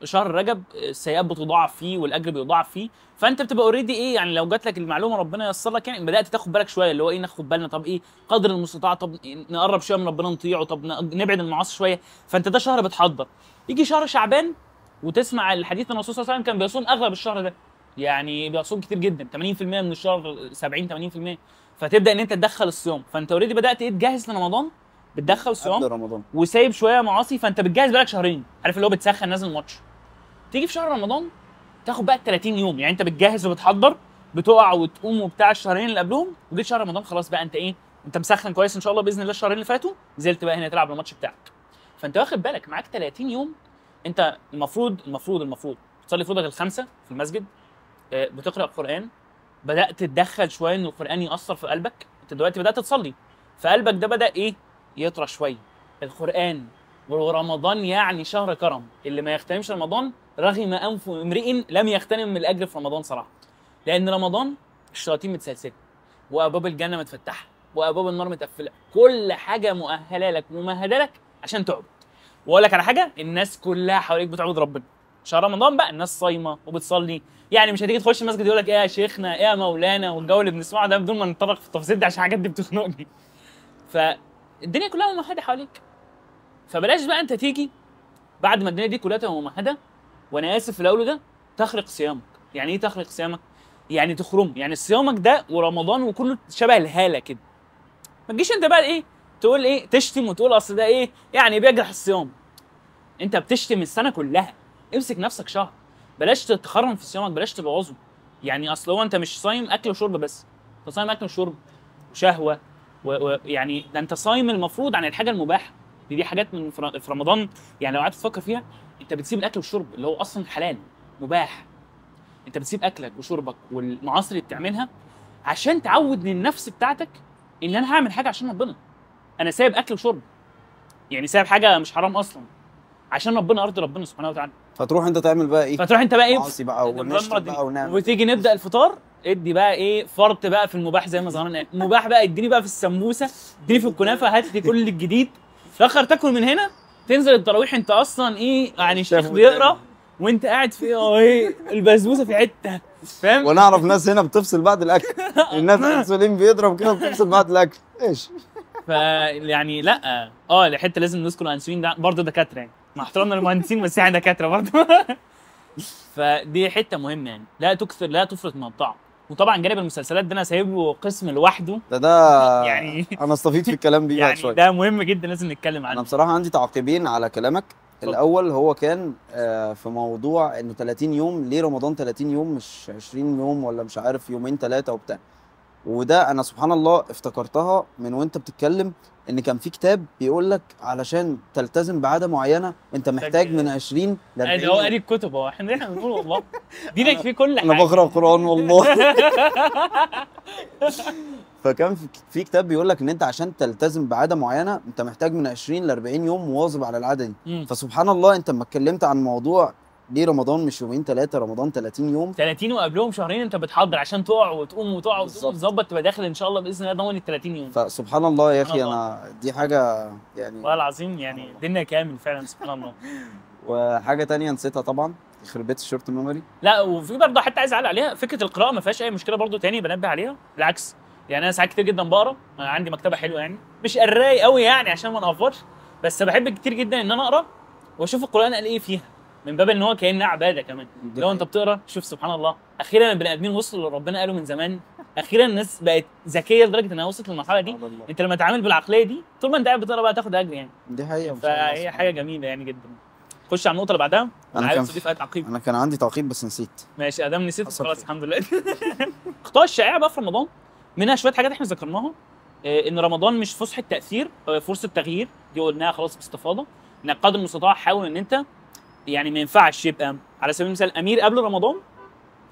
شهر رجب السيئات بتضاعف فيه والاجر بيضاعف فيه، فانت بتبقى already ايه يعني، لو جات لك المعلومة ربنا ييسر لك يعني، بدات تاخد بالك شوية، اللي هو ايه ناخد بالنا، طب ايه قدر المستطاع، طب نقرب شوية من ربنا نطيعه، طب نبعد المعاصي شوية. فانت ده شهر بتحضر. يجي شهر شعبان وتسمع الحديث ان الرسول صلى الله عليه وسلم كان بيصوم اغلب الشهر ده، يعني بيصوم كتير جدا 80% من الشهر، 70 80%. فتبدا ان انت تدخل الصيام، فانت already بدات ايه تجهز لرمضان، بتدخل صيام رمضان وسايب شوية معاصي، فانت بتجهز بالك شهرين، عارف اللي هو بتسخن نازل الماتش. تيجي في شهر رمضان تاخد بقى 30 يوم، يعني انت بتجهز وبتحضر، بتقع وتقوم وبتاع الشهرين اللي قبلهم، وجيت شهر رمضان خلاص بقى انت ايه، انت مسخن كويس ان شاء الله باذن الله. الشهرين اللي فاتوا نزلت بقى هنا تلعب الماتش بتاعك، فانت واخد بالك معاك 30 يوم. انت المفروض المفروض المفروض تصلي فروضك الخمسة في المسجد، بتقرا قران، بدات تتدخل شوية ان القران ياثر في قلبك. انت دلوقتي بدات تصلي فقلبك ده بدا ايه؟ يطرى شوية القران. ورمضان يعني شهر كرم، اللي ما يغتنمش رمضان رغم انف امرئ لم يغتنم من الاجر في رمضان صراحة. لان رمضان الشياطين متسلسله، وابواب الجنة متفتحه، وابواب النار متقفله، كل حاجة مؤهلة لك وممهده لك عشان تعبد. واقول لك على حاجة، الناس كلها حواليك بتعبد ربنا. شهر رمضان بقى الناس صايمه وبتصلي، يعني مش هتيجي تخش المسجد يقول لك ايه يا شيخنا ايه يا مولانا والجو اللي بنسمعه ده، بدون ما نتطرق في التفاصيل دي عشان الحاجات دي بتخنقني. فالدنيا كلها ممهده حواليك، فبلاش بقى انت تيجي بعد ما الدنيا دي كلها تبقى ممهده، وانا اسف في الاول ده، تخرق صيامك. يعني ايه تخرق صيامك؟ يعني تخرم، يعني صيامك ده ورمضان وكله شبه الهالة كده. ما تجيش انت بقى ايه تقول ايه، تشتم وتقول اصل ده ايه يعني بيجرح الصيام. انت بتشتم السنة كلها، امسك نفسك شهر، بلاش تتخرم في صيامك، بلاش تبوظه. يعني اصل هو انت مش صايم اكل وشرب بس، انت صايم اكل وشرب وشهوة ويعني ده انت صايم المفروض عن الحاجة المباحة دي حاجات من في رمضان، يعني لو قعدت تفكر فيها انت بتسيب الاكل والشرب اللي هو اصلا حلال مباح، انت بتسيب اكلك وشربك والمعاصي اللي بتعملها عشان تعود للنفس بتاعتك ان انا هعمل حاجة عشان ربنا. انا سايب اكل وشرب، يعني سايب حاجة مش حرام اصلا عشان ربنا، ارضي ربنا سبحانه وتعالى. فتروح انت تعمل بقى ايه؟ فتروح انت بقى ايه؟ معاصي بقى ونشرب بقى ونعمل، وتيجي نبدا الفطار ادي بقى ايه فرط بقى في المباح زي ما زهران قال، مباح بقى اديني بقى في السموسه، اديني في الكنافه، هات لي كل الجديد. في الاخر تاكل من هنا، تنزل التراويح انت اصلا ايه يعني الشيخ بيقرا وانت قاعد في ايه البسبوسه في حتة، فاهم؟ وانا اعرف ناس هنا بتفصل بعد الاكل، الناس الانسولين بيضرب كده بتفصل بعد الاكل ايش. فيعني لا الحتة لازم نذكر الانسولين ده برضه دكاترة، يعني مع احترامنا للمهندسين بس يعني دكاترة برضه. فدي حتة مهمة، يعني لا تكثر لا تفرط من الطعم. وطبعا جانب المسلسلات ده انا سايبه قسم لوحده، ده يعني انا استفيد في الكلام بيه بعد شوية، يعني ده مهم جدا لازم نتكلم عنه. انا بصراحة عندي تعقيبين على كلامك. الاول هو كان في موضوع انه 30 يوم، ليه رمضان 30 يوم مش 20 يوم ولا مش عارف يومين ثلاثة وبتاع. وده انا سبحان الله افتكرتها من وانت بتتكلم، ان كان في كتاب بيقول لك علشان تلتزم بعادة معينة انت محتاج من 20 ل 40. هو قاري الكتب، هو احنا بنقول والله دينك فيه كل حاجة. انا بقرا قران والله. فكان في كتاب بيقول لك ان انت عشان تلتزم بعادة معينة انت محتاج من 20 ل 40 يوم مواظب على العادة دي. فسبحان الله انت لما اتكلمت عن موضوع ليه رمضان مش يومين ثلاثة، رمضان 30 يوم، 30 وقبلهم شهرين انت بتحضر عشان تقع وتقوم وتقع وتقوم وتظبط، تبقى داخل ان شاء الله باذن الله ضامن ال 30 يوم. فسبحان الله يا اخي، انا دي حاجة يعني والله العظيم يعني ديننا كامل فعلا سبحان الله. وحاجه ثانية نسيتها طبعا، يخرب بيت ال short memory. لا وفي برضه حتة عايز اعلق عليها، فكرة القراءة ما فيهاش اي مشكلة برضه تاني بنبه عليها، بالعكس يعني انا ساعات كتير جدا بقرا، انا عندي مكتبه حلوة يعني مش قراي قوي يعني عشان ما نقفرش، بس بحب كتير جدا ان انا اقرا واشوف القران قال ايه فيها، من باب ان هو كانها عباده كمان. لو انت بتقرا شوف سبحان الله، اخيرا البني ادمين وصلوا اللي ربنا قاله من زمان، اخيرا الناس بقت ذكية لدرجة انها وصلت للمرحلة دي. انت لما تتعامل بالعقليه دي طول ما انت قاعد بتقرا بقى تاخد اجر يعني، دي حقيقة. فهي حاجة جميلة يعني جدا. خش على النقطة اللي بعدها. انا عايز اضيف اي تعقيب. انا كان عندي تعقيب بس نسيت. ماشي ادام نسيت خلاص الحمد لله. اخطاء الشائعة بقى في رمضان، منها شوية حاجات احنا ذكرناها، ان رمضان مش فسحة تاثير، فرصة تغيير، دي قلناها خلاص باستفاضة. انك قدر المستطاع حاول ان انت يعني ما ينفعش يبقى على سبيل المثال امير قبل رمضان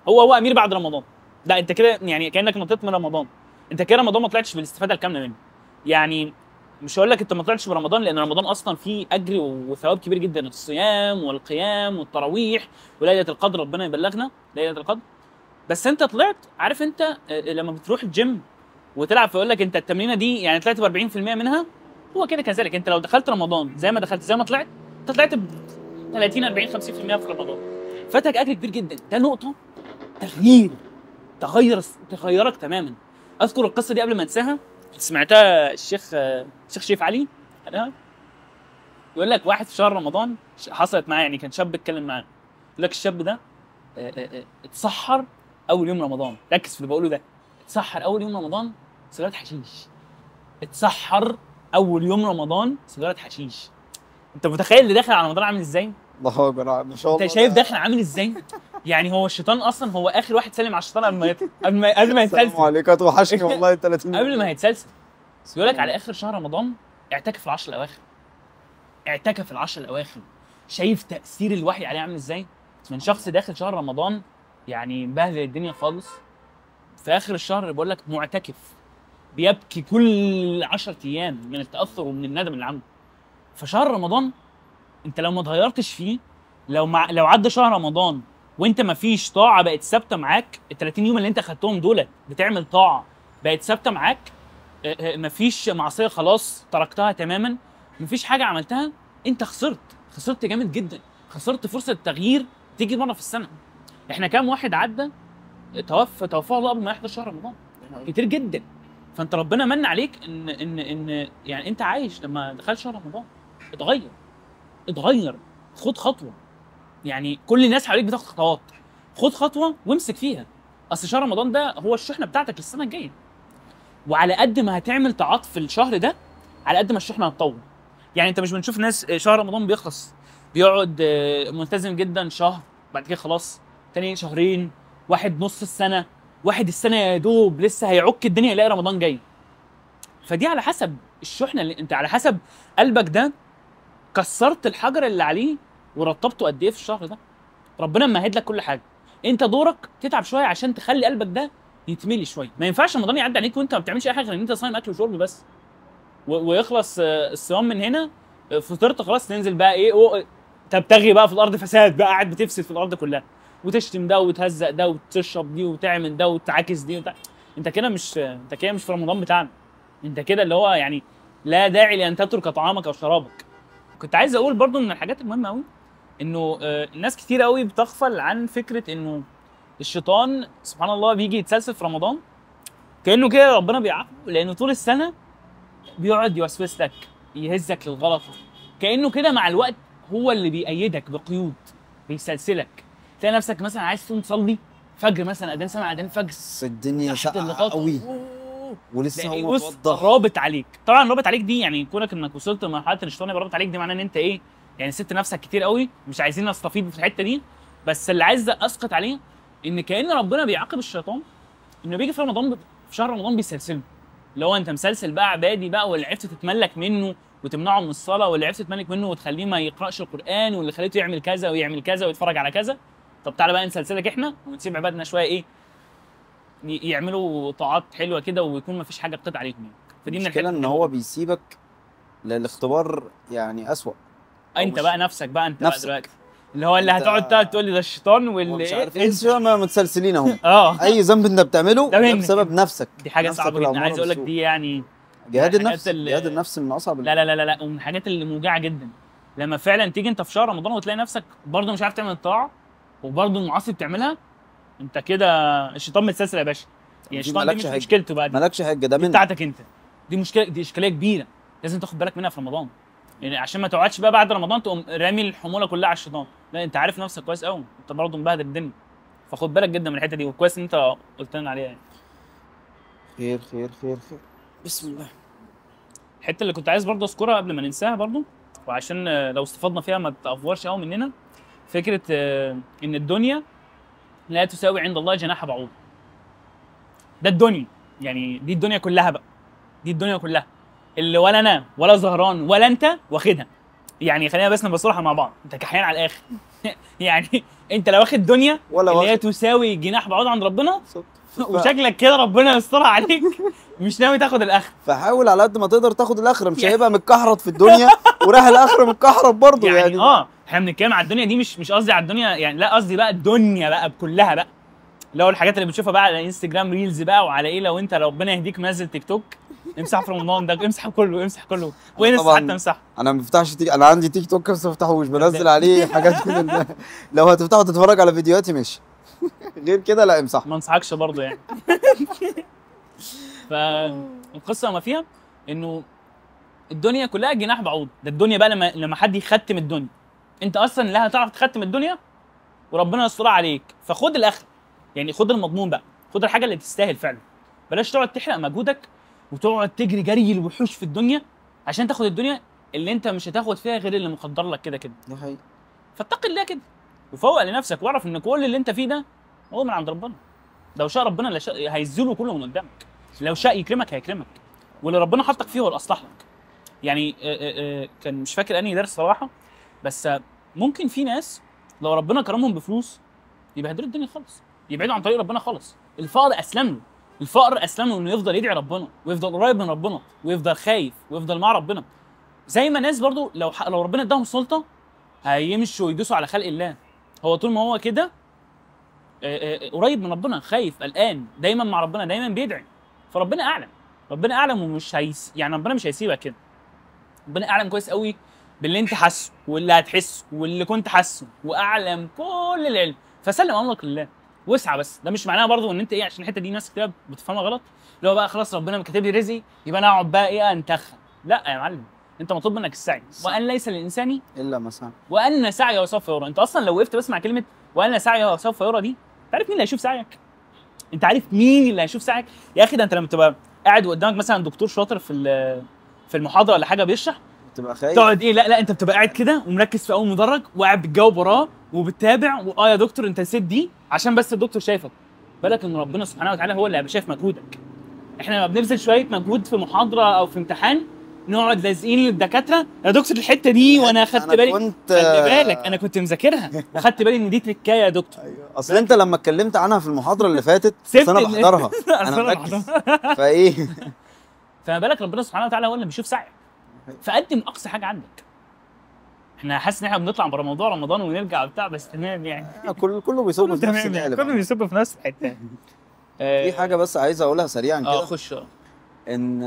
هو امير بعد رمضان، لا انت كده يعني كانك نطيت من رمضان، انت كده رمضان ما طلعتش بالاستفاده الكاملة منه. يعني مش هقول لك انت ما طلعتش برمضان، لان رمضان اصلا فيه اجر وثواب كبير جدا، الصيام والقيام والتراويح وليلة القدر، ربنا يبلغنا ليلة القدر. بس انت طلعت، عارف انت لما بتروح الجيم وتلعب فيقول لك انت التمرينه دي يعني طلعت ب 40% منها، هو كده كذلك انت لو دخلت رمضان زي ما دخلت زي ما طلعت، انت طلعت ب 30 40 50% في رمضان، فاتك اجر كبير جدا. ده نقطة تغيير، تغيرك تماما. اذكر القصة دي قبل ما انساها، سمعتها الشيخ شريف علي قالها، يقول لك واحد في شهر رمضان حصلت معاه، يعني كان شاب اتكلم معاه، يقول لك الشاب ده اتسحر اول يوم رمضان، ركز في اللي بقوله ده، اتسحر اول يوم رمضان سيجارة حشيش، اتسحر اول يوم رمضان سيجارة حشيش. انت متخيل اللي داخل على رمضان عامل ازاي؟ الله اكبر ما شاء الله. انت شايف داخل عامل ازاي؟ يعني هو الشيطان اصلا هو اخر واحد سلم على الشيطان قبل ما يتسلسل. السلام عليكم توحشني والله 30 قبل ما يتسلسل. بيقول لك على اخر شهر رمضان اعتكف العشر الاواخر، اعتكف العشر الاواخر، شايف تاثير الوحي عليه عامل ازاي؟ من شخص داخل شهر رمضان يعني مبهدل الدنيا خالص، في اخر الشهر بقول لك معتكف بيبكي كل 10 ايام من التاثر ومن الندم اللي عمله. فشهر رمضان انت لو ما اتغيرتش فيه، لو عدى شهر رمضان وانت ما فيش طاعة بقت ثابتة معاك، ال 30 يوم اللي انت خدتهم دولت بتعمل طاعة بقت ثابتة معاك، ما فيش معصية خلاص تركتها تماما، ما فيش حاجة عملتها، انت خسرت جامد جدا، خسرت فرصة تغيير تيجي مرة في السنة. احنا كام واحد عدى توفاه الله قبل ما يحضر شهر رمضان؟ كتير جدا. فانت ربنا من عليك ان ان ان يعني انت عايش لما دخلت شهر رمضان اتغير، خد خطوة. يعني كل الناس حواليك بتاخد خطوات، خد خطوة وامسك فيها. اصل شهر رمضان ده هو الشحنة بتاعتك للسنة الجاية، وعلى قد ما هتعمل تعاطف في الشهر ده على قد ما الشحنة هتطول. يعني انت مش بنشوف ناس شهر رمضان بيخلص بيقعد ملتزم جدا شهر، بعد كده خلاص تاني شهرين، واحد نص السنة، واحد السنة يا دوب لسه هيعك الدنيا يلاقي رمضان جاي. فدي على حسب الشحنة اللي انت، على حسب قلبك ده كسرت الحجر اللي عليه ورطبته قد ايه في الشهر ده. ربنا مهد لك كل حاجة، انت دورك تتعب شوية عشان تخلي قلبك ده يتملي شوية. ما ينفعش رمضان يعدي عليك وانت ما بتعملش اي حاجة غير ان انت صايم اكل وشرب بس، ويخلص الصيام من هنا فطرت خلاص، تنزل بقى ايه تبتغي بقى في الارض فساد بقى، قاعد بتفسد في الارض كلها وتشتم ده وتهزق ده وتشرب دي وتعمل ده وتعاكس دي انت كده مش، انت كده مش في رمضان بتاعنا. انت كده اللي هو يعني لا داعي لان تترك طعامك او شرابك. كنت عايز اقول برضو من الحاجات المهمة قوي انه الناس كتير قوي بتغفل عن فكرة انه الشيطان سبحان الله بيجي يتسلسل في رمضان كانه كده ربنا بيعاقبه، لانه طول السنة بيقعد يوسوس لك، يهزك للغلط، كانه كده مع الوقت هو اللي بيأيدك بقيود، بيسلسلك. تلاقي نفسك مثلا عايز تقوم تصلي فجر مثلا، اذان سمع اذان فجر، الدنيا ساقعه قوي ولسه هو متوضح رابط عليك. طبعا رابط عليك دي يعني كونك انك وصلت لمرحلة ان الشيطان يبقى رابط عليك دي معناه ان انت ايه يعني سبت نفسك كتير قوي. مش عايزين نستفيد في الحتة دي، بس اللي عايز اسقط عليه ان كأن ربنا بيعاقب الشيطان انه بيجي في رمضان، في شهر رمضان بيسلسله، اللي هو انت مسلسل بقى عبادي بقى، واللي عرفت تتملك منه وتمنعه من الصلاة، واللي عرفت تتملك منه وتخليه ما يقراش القران، واللي خليته يعمل كذا ويعمل كذا ويتفرج على كذا. طب تعالى بقى نسلسلك احنا ونسيب عبادنا شوية ايه يعملوا طاعات حلوة كده ويكون ما فيش حاجة بتقطع عليهم يعني. فدي من المشكلة ان هو بيسيبك للاختبار يعني اسوأ. انت بقى نفسك بقى، انت بقى دلوقتي اللي هو اللي هتقعد تقول لي ده الشيطان واللي مش عارف ايه، متسلسلين اهو. اي ذنب انت بتعمله ده بسبب نفسك. دي حاجة صعبة جدا، عايز اقول لك دي يعني جهاد النفس، جهاد النفس من اصعب. لا لا لا لا، ومن الحاجات اللي موجعة جدا لما فعلا تيجي انت في شهر رمضان وتلاقي نفسك برضه مش عارف تعمل الطاعة وبرضه المعاصي بتعملها، انت كده الشيطان متسلسل يا باشا. يعني الشيطان دي مش مشكلته بقى، مالكش حجه، ده منك بتاعتك انت، دي مشكلة، دي اشكالية كبيرة لازم تاخد بالك منها في رمضان، يعني عشان ما تقعدش بقى بعد رمضان تقوم رامي الحمولة كلها على الشيطان. لا انت عارف نفسك كويس قوي، انت برضه مبهدل الدنيا، فخد بالك جدا من الحتة دي، وكويس ان انت قلت لنا عليها يعني. خير خير خير خير، بسم الله. الحتة اللي كنت عايز برضه اذكرها قبل ما ننساها برضه، وعشان لو استفدنا فيها ما تأفورش قوي مننا، فكرة ان الدنيا لا تساوي عند الله جناح بعوض. ده الدنيا يعني، دي الدنيا كلها بقى، دي الدنيا كلها اللي ولا انا ولا زهران ولا انت واخدها. يعني خلينا بس نبقى صراحة مع بعض، انت كحيان على الاخر. يعني انت لو واخد دنيا ولا اللي هي تساوي جناح بعوض عند ربنا، وشكلك كده ربنا يسترها عليك مش ناوي تاخد الاخر. فحاول على قد ما تقدر تاخد الاخرة، مش هيبقى متكحرت في الدنيا وراح الاخرة متكحرت برضه يعني. احنا بنتكلم على الدنيا دي، مش قصدي على الدنيا يعني، لا قصدي بقى الدنيا بقى بكلها بقى، اللي هو الحاجات اللي بتشوفها بقى على انستجرام reels بقى وعلى ايه. لو انت ربنا يهديك منزل تيك توك، امسح في رمضان ده، امسح كله، امسح كله، وين حتى امسح. انا ما بفتحش انا عندي تيك توك بس ما بفتحوش، بنزل عليه حاجات من لو هتفتحه تتفرج على فيديوهاتي ماشي، غير كده لا امسحه، ما انصحكش برضه يعني. فالقصة ما فيها انه الدنيا كلها جناح بعوض. ده الدنيا بقى لما حد يختم الدنيا، انت اصلا لا هتعرف تختم الدنيا وربنا يسترها عليك. فخد الاخر يعني، خد المضمون بقى، خد الحاجة اللي تستاهل فعلا. بلاش تقعد تحرق مجهودك وتقعد تجري جري الوحوش في الدنيا عشان تاخد الدنيا اللي انت مش هتاخد فيها غير اللي مقدر لك كده كده. ده حقيقي. فاتق الله كده وفوق لنفسك، واعرف ان كل اللي انت فيه ده هو من عند ربنا. لو شاء ربنا هيزيله كله من قدامك، لو شاء يكرمك هيكرمك، واللي ربنا حطك فيه هو الاصلح لك. يعني كان مش فاكر انهي درس صراحة، بس ممكن في ناس لو ربنا كرمهم بفلوس يبهدلوا الدنيا خالص، يبعدوا عن طريق ربنا خالص. الفقر اسلم له، الفقر اسلم له انه يفضل يدعي ربنا ويفضل قريب من ربنا ويفضل خايف ويفضل مع ربنا. زي ما ناس برضو لو ربنا اداهم سلطة هيمشوا يدوسوا على خلق الله. هو طول ما هو كده قريب من ربنا، خايف، قلقان، دايما مع ربنا، دايما بيدعي. فربنا اعلم، ربنا اعلم، ومش يعني ربنا مش هيسيبك كده. ربنا اعلم كويس قوي باللي انت حاسه واللي هتحسه واللي كنت حاسه، واعلم كل العلم. فسلم امرك لله واسعى. بس ده مش معناه برضو ان انت ايه، عشان الحتة دي ناس كتير بتفهمها غلط، اللي هو بقى خلاص ربنا كاتب لي رزقي يبقى انا اقعد بقى ايه انتخ. لا يا معلم، انت مطلوب منك السعي، وان ليس للانسان الا ما سعى وان سعيه سوف يرى. انت اصلا لو وقفت بس مع كلمة وان سعيه سوف يرى دي، انت عارف مين اللي هيشوف سعيك؟ انت عارف مين اللي هيشوف سعيك يا اخي؟ ده انت لما تبقى قاعد وقدامك مثلا دكتور شاطر في المحاضرة ولا حاجة بيشرح، بتبقى خايف تقعد ايه؟ لا لا، انت بتبقى قاعد كده ومركز في اول مدرج وقاعد بتجاوب وراه وبتتابع، واه يا دكتور انت نسيت دي، عشان بس الدكتور شايفك. بالك ان ربنا سبحانه وتعالى هو اللي هيبقى شايف مجهودك. احنا لما بنبذل شوية مجهود في محاضرة او في امتحان نقعد لازقين للدكاتره، يا دكتور الحتة دي وانا خدت بالي، خلي بالك انا كنت مذاكرها وخدت بالي ان دي تركايه يا دكتور. ايوه، اصل انت لما اتكلمت عنها في المحاضرة اللي فاتت بس انا بحضرها، انا مركز فايه. فما بالك ربنا سبحانه وتعالى هو اللي بيشوف سعيك، فقدم اقصى حاجة عندك. احنا حاسس ان احنا بنطلع بره موضوع رمضان ونرجع بتاع، بس تمام يعني، كله بيصب في نفس القالب، كله بيصب في نفس الحتة. في حاجة بس عايز اقولها سريعا كده. خش. ان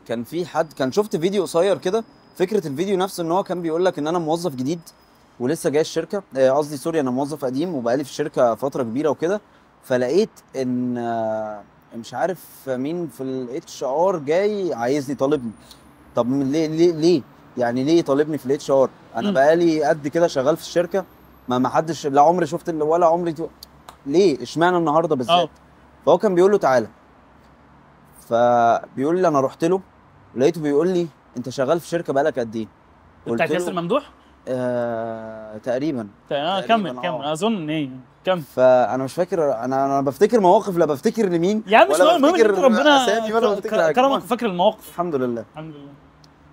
كان في حد، كان شفت فيديو قصير كده، فكرة الفيديو نفسه ان هو كان بيقول لك ان انا موظف جديد ولسه جاي الشركة، قصدي sorry، انا موظف قديم وبقالي في الشركة فترة كبيرة وكده، فلقيت ان مش عارف مين في ال HR جاي عايزني، طالبني. طب ليه ليه ليه يعني ليه طالبني في ال HR؟ انا بقالي قد كده شغال في الشركة، ما حدش، لا عمري شفت ولا عمري ليه اشمعنى النهارده بالذات؟ فهو كان بيقول له تعالى، فبيقول لي انا رحت له لقيته بيقول لي انت شغال في شركة بقالك قد ايه؟ بتاعت ياسر ممدوح؟ تقريبا. كمل كمل، اظن ايه كمل. فانا مش فاكر، انا بفتكر مواقف، لا بفتكر لمين يا عم، مش مهم، المهم ان ربنا ولا بفتكر كرمك وفاكر المواقف. الحمد لله الحمد لله.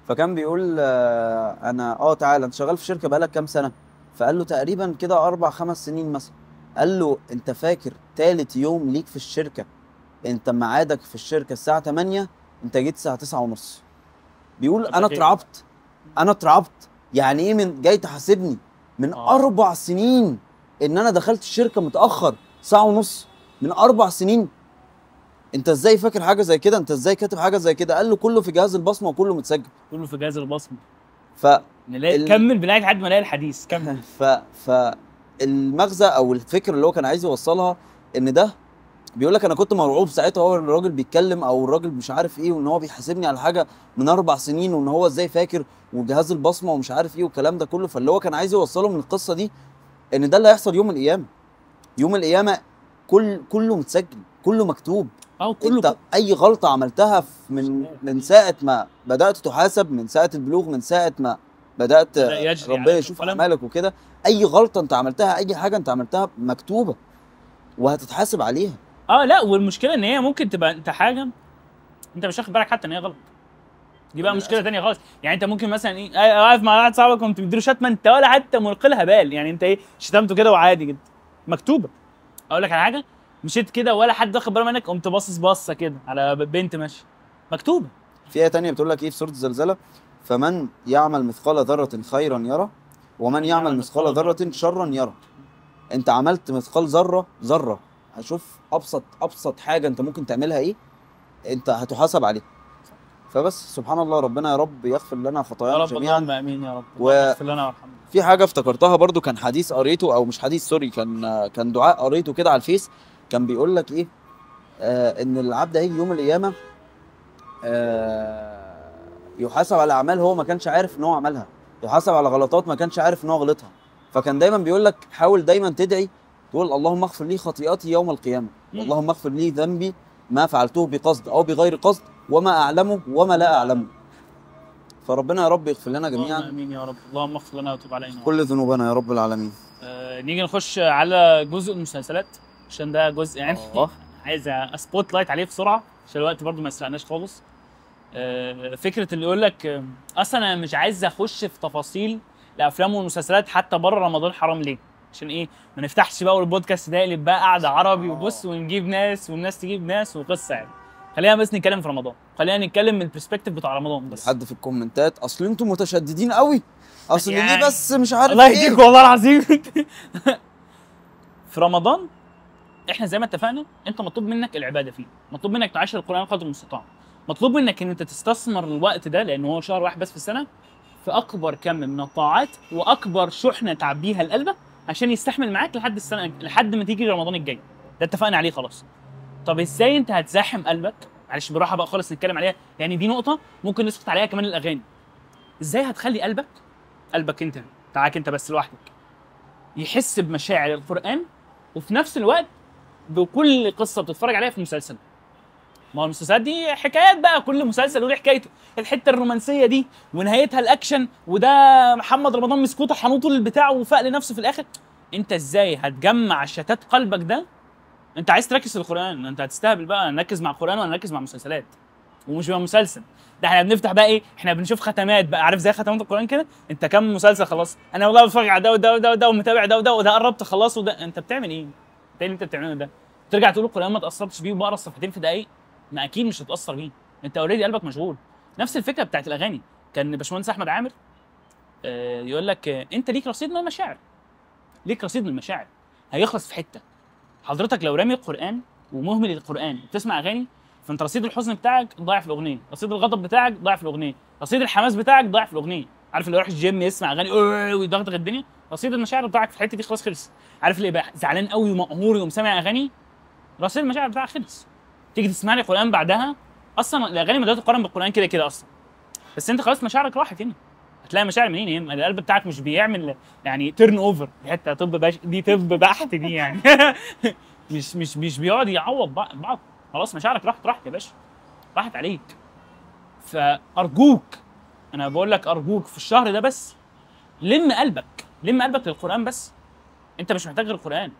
فكان بيقول انا تعالى انت شغال في شركة بقالك كام سنة؟ فقال له تقريبا كده 4-5 سنين مثلا. قال له انت فاكر ثالث يوم ليك في الشركة، انت ميعادك في الشركة الساعة 8، انت جيت الساعة 9:30. بيقول انا اترعبت، انا اترعبت. يعني ايه من جاي تحاسبني من 4 سنين ان انا دخلت الشركة متاخر 1.5 ساعة من 4 سنين؟ انت ازاي فاكر حاجة زي كده؟ انت ازاي كاتب حاجة زي كده؟ قال له كله في جهاز البصمة وكله متسجل، كله في جهاز البصمة. كمل بنلاقي لحد ما الاقي الحديث، كمل. فالمغزى او الفكر اللي هو كان عايز يوصلها ان ده بيقول لك انا كنت مرعوب ساعتها، هو الراجل بيتكلم او الراجل مش عارف ايه، وان هو بيحاسبني على حاجة من 4 سنين، وان هو ازاي فاكر وجهاز البصمة ومش عارف ايه والكلام ده كله. فاللي هو كان عايز يوصله من القصة دي ان ده اللي هيحصل يوم القيامة. يوم القيامة كله متسجل، كله مكتوب. كله انت اي غلطه عملتها من ساعة ما بدات تحاسب، من ساعة البلوغ، من ساعة ما بدات ربنا يشوف اعمالك وكده، اي غلطه انت عملتها، اي حاجة انت عملتها مكتوبة وهتتحاسب عليها. لا، والمشكلة ان هي ممكن تبقى انت حاجة انت مش واخد بالك حتى ان هي غلط. دي بقى مشكلة ثانية خالص. يعني انت ممكن مثلا ايه، واقف مع واحد صاحبك وانت بتديله شتمه انت ولا حتى ملقي لها بال، يعني انت ايه شتمته كده وعادي جدا، مكتوبة. اقول لك على حاجة، مشيت كده ولا حد واخد باله منك، قمت باصص بصة كده على بنت ماشية، مكتوبة. في ايه ثانية بتقول لك ايه في سورة الزلزلة؟ فمن يعمل مثقال ذره خيرا يرى ومن يعمل مثقال ذره شرا يرى. انت عملت مثقال ذره، هشوف ابسط حاجة انت ممكن تعملها ايه، انت هتحاسب عليها. فبس سبحان الله، ربنا يا رب يغفر لنا خطايانا جميعا. اللهم امين يا رب، يغفر لنا ويرحمنا. في حاجة افتكرتها برضو، كان حديث قريته، او مش حديث sorry، كان دعاء قريته كده على الفيس، كان بيقول لك ايه، ان العبد هيجي يوم القيامة يحاسب على اعمال هو ما كانش عارف ان هو عملها، يحاسب على غلطات ما كانش عارف ان هو غلطها. فكان دايما بيقول لك حاول دايما تدعي تقول اللهم اغفر لي خطيئتي يوم القيامة، اللهم اغفر لي ذنبي ما فعلته بقصد او بغير قصد، وما اعلمه وما لا اعلمه. فربنا يا رب يغفر لنا جميعا. امين يا رب، اللهم اغفر لنا وتب علينا كل ذنوبنا يا رب العالمين. نيجي نخش على جزء المسلسلات، عشان ده جزء يعني عايز spotlight عليه بسرعة عشان الوقت برضو ما يسرقناش خالص. فكرة اللي يقول لك اصلا انا مش عايز اخش في تفاصيل الافلام والمسلسلات حتى بره رمضان، حرام ليه؟ عشان ايه ما نفتحش بقى والبودكاست ده يقلب بقى قعدة عربي وبص ونجيب ناس والناس تجيب ناس وقصة يعني. خلينا بس نتكلم في رمضان، خلينا نتكلم من ال perspective بتاع رمضان بس. حد في الكومنتات اصل انتوا متشددين قوي، اصل يعني ليه بس مش عارف الله يهديك والله العظيم. في رمضان احنا زي ما اتفقنا انت مطلوب منك العبادة فيه، مطلوب منك تعاشر القران قدر المستطاع، مطلوب منك ان انت تستثمر الوقت ده لان هو شهر واحد بس في السنة في اكبر كم من الطاعات واكبر شحنه تعبيها لقلبك عشان يستحمل معاك لحد السنة، لحد ما تيجي رمضان الجاي. ده اتفقنا عليه خلاص. طب ازاي انت هتزاحم قلبك؟ معلش بالراحة بقى خالص نتكلم عليها، يعني دي نقطة ممكن نسقط عليها كمان الاغاني. ازاي هتخلي قلبك، قلبك انت بتاعك انت بس لوحدك، يحس بمشاعر القران وفي نفس الوقت بكل قصة بتتفرج عليها في مسلسل؟ ما هو المسلسلات دي حكايات بقى، كل مسلسل له حكايته، الحتة الرومانسية دي ونهايتها الاكشن، وده محمد رمضان مسكوته حنوطه البتاع وفاق لنفسه في الاخر. انت ازاي هتجمع شتات قلبك ده؟ انت عايز تركز في القران، انت هتستهبل بقى، نركز مع القران ولا نركز مع مسلسلات؟ ومش بقى مسلسل ده، احنا بنفتح بقى ايه، احنا بنشوف ختمات بقى، عارف زي ختمات القران كده، انت كم مسلسل خلاص؟ انا والله بتفرج على ده وده وده وده ومتابع ده وده وده قربت اخلصه وده. انت بتعمل ايه؟ انت ايه اللي انت بتعمله ده؟ ترجع تقول القران ما تاثرتش بيه وبقرا الصفحتين في دقايق؟ ما اكيد مش هتاثر بيه، انت already قلبك مشغول. نفس الفكرة بتاعت الاغاني، كان باشمهندس احمد عامر يقول لك انت ليك رصيد من المشاعر، ليك رصيد من المشاعر هيخلص في حتة. حضرتك لو رامي القران ومهمل القران وبتسمع اغاني، فانت رصيد الحزن بتاعك ضايع في الاغنية، رصيد الغضب بتاعك ضايع في الاغنية، رصيد الحماس بتاعك ضايع في الاغنية. عارف اللي يروح الجيم يسمع اغاني ويدغدغ الدنيا، رصيد المشاعر بتاعك في الحتة دي خلاص خلص. عارف اللي يبقى زعلان قوي ومقهور يقوم سامع اغاني، رصيد المشاعر بتاعك خلص. تيجي تسمع لي قران بعدها، اصلا الاغاني ما تقارن بالقران كده كده اصلا، بس انت خلاص مشاعرك راحت هنا. هتلاقي مشاعر منين؟ القلب بتاعك مش بيعمل يعني turn over، دي حتة طب دي طب بحت دي يعني. مش مش مش بيقعد يعوض بعض، خلاص مشاعرك راحت، راحت يا باشا، راحت عليك. فارجوك، انا بقول لك ارجوك في الشهر ده بس لم قلبك، لم قلبك للقران بس. انت مش محتاج غير القران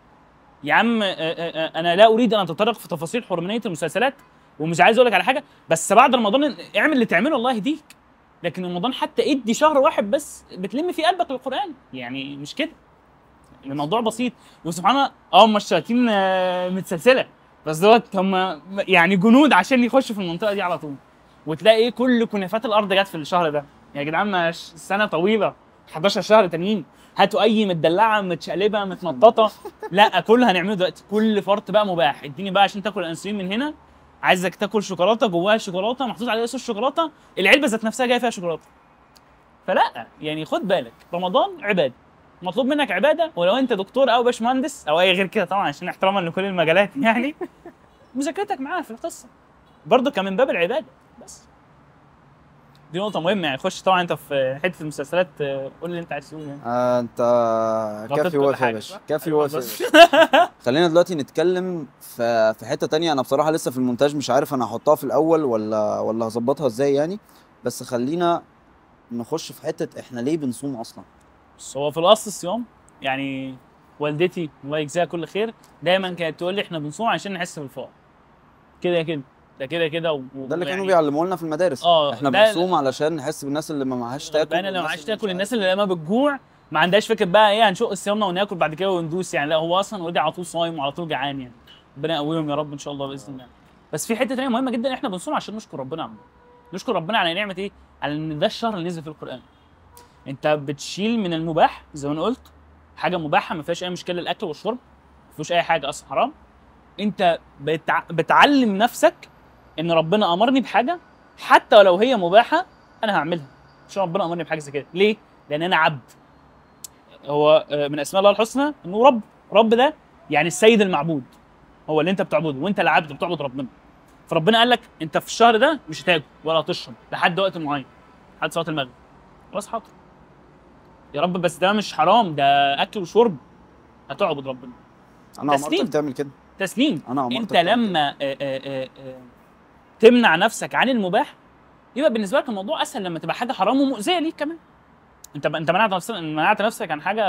يا عم. انا لا اريد ان اتطرق في تفاصيل حرمانيه المسلسلات، ومش عايز اقول لك على حاجة، بس بعد رمضان اعمل اللي تعمله الله يهديك، لكن رمضان حتى ادي شهر واحد بس بتلم فيه قلبك للقران، يعني مش كده الموضوع بسيط. وسبحان الله هم الشياطين متسلسله، بس دوت هم يعني جنود عشان يخشوا في المنطقة دي على طول. وتلاقي كل كنافات الارض جت في الشهر ده يا جدعان، ما السنة طويلة 11 شهر تانيين، هاتوا اي متدلعه متشقلبه متنططه، لا كله هنعمله دلوقتي، كل فرط بقى مباح. اديني بقى عشان تاكل انسولين من هنا، عايزك تاكل شوكولاتة جواها شوكولاتة محطوط عليها صوص شوكولاتة، العلبة ذات نفسها جاية فيها شوكولاتة. فلا يعني خد بالك، رمضان عباده، مطلوب منك عباده، ولو انت دكتور او باشمهندس او اي غير كده طبعا عشان احتراما لكل المجالات يعني، مذاكرتك معاها في القصة برضه كان من باب العبادة. بس دي نقطة مهمة يعني. خش طبعا انت في حتة المسلسلات، قول اللي انت عايز تقوله يعني. انت كافي وافي يا باشا، كافي وافي. خلينا دلوقتي نتكلم في حتة تانية. انا بصراحة لسه في المونتاج مش عارف انا هحطها في الاول ولا هظبطها ازاي يعني، بس خلينا نخش في حتة احنا ليه بنصوم اصلا. بس هو في الاصل الصيام، يعني والدتي الله يجزاها كل خير دايما كانت تقول لي احنا بنصوم عشان نحس بالفقر. كده كده ده كده كده ده اللي كانوا بيعلموه لنا في المدارس. احنا بنصوم علشان نحس بالناس اللي ما معهاش تاكل، انا اللي ما معهاش تاكل، الناس اللي لما بتجوع ما عندهاش فكرة بقى ايه هنشق صيامنا وناكل بعد كده وندوس يعني. لا هو اصلا already على طول صايم وعلى طول جعان يعني. ربنا يقويهم يا رب ان شاء الله باذن الله. بس في حتة ثانية مهمة جدا، احنا بنصوم عشان نشكر ربنا عمو. نشكر ربنا على نعمه ايه؟ على ان ده الشهر اللي نزل فيه القران. انت بتشيل من المباح زي ما انا قلت، حاجة مباحة ما فيهاش اي مشكلة، الاكل والشرب ما فيهوش اي حاجة اصلا حرام. انت بتعلم نفسك ان ربنا امرني بحاجة حتى ولو هي مباحة انا هعملها عشان ربنا امرني بحاجة زي كده. ليه؟ لان انا عبد. هو من اسماء الله الحسنى انه رب. رب ده يعني السيد المعبود، هو اللي انت بتعبده، وانت العبد بتعبد ربنا. فربنا قال لك انت في الشهر ده مش هتاكل ولا هتشرب لحد وقت معين، لحد صلاة المغرب. خلاص حاضر يا رب، بس ده مش حرام، ده اكل وشرب. هتعبد ربنا. انا امرتك تعمل كده. تسليم. أنا انت لما تمنع نفسك عن المباح يبقى بالنسبة لك الموضوع اسهل لما تبقى حاجة حرام ومؤذية ليك كمان. انت منعت نفسك عن حاجة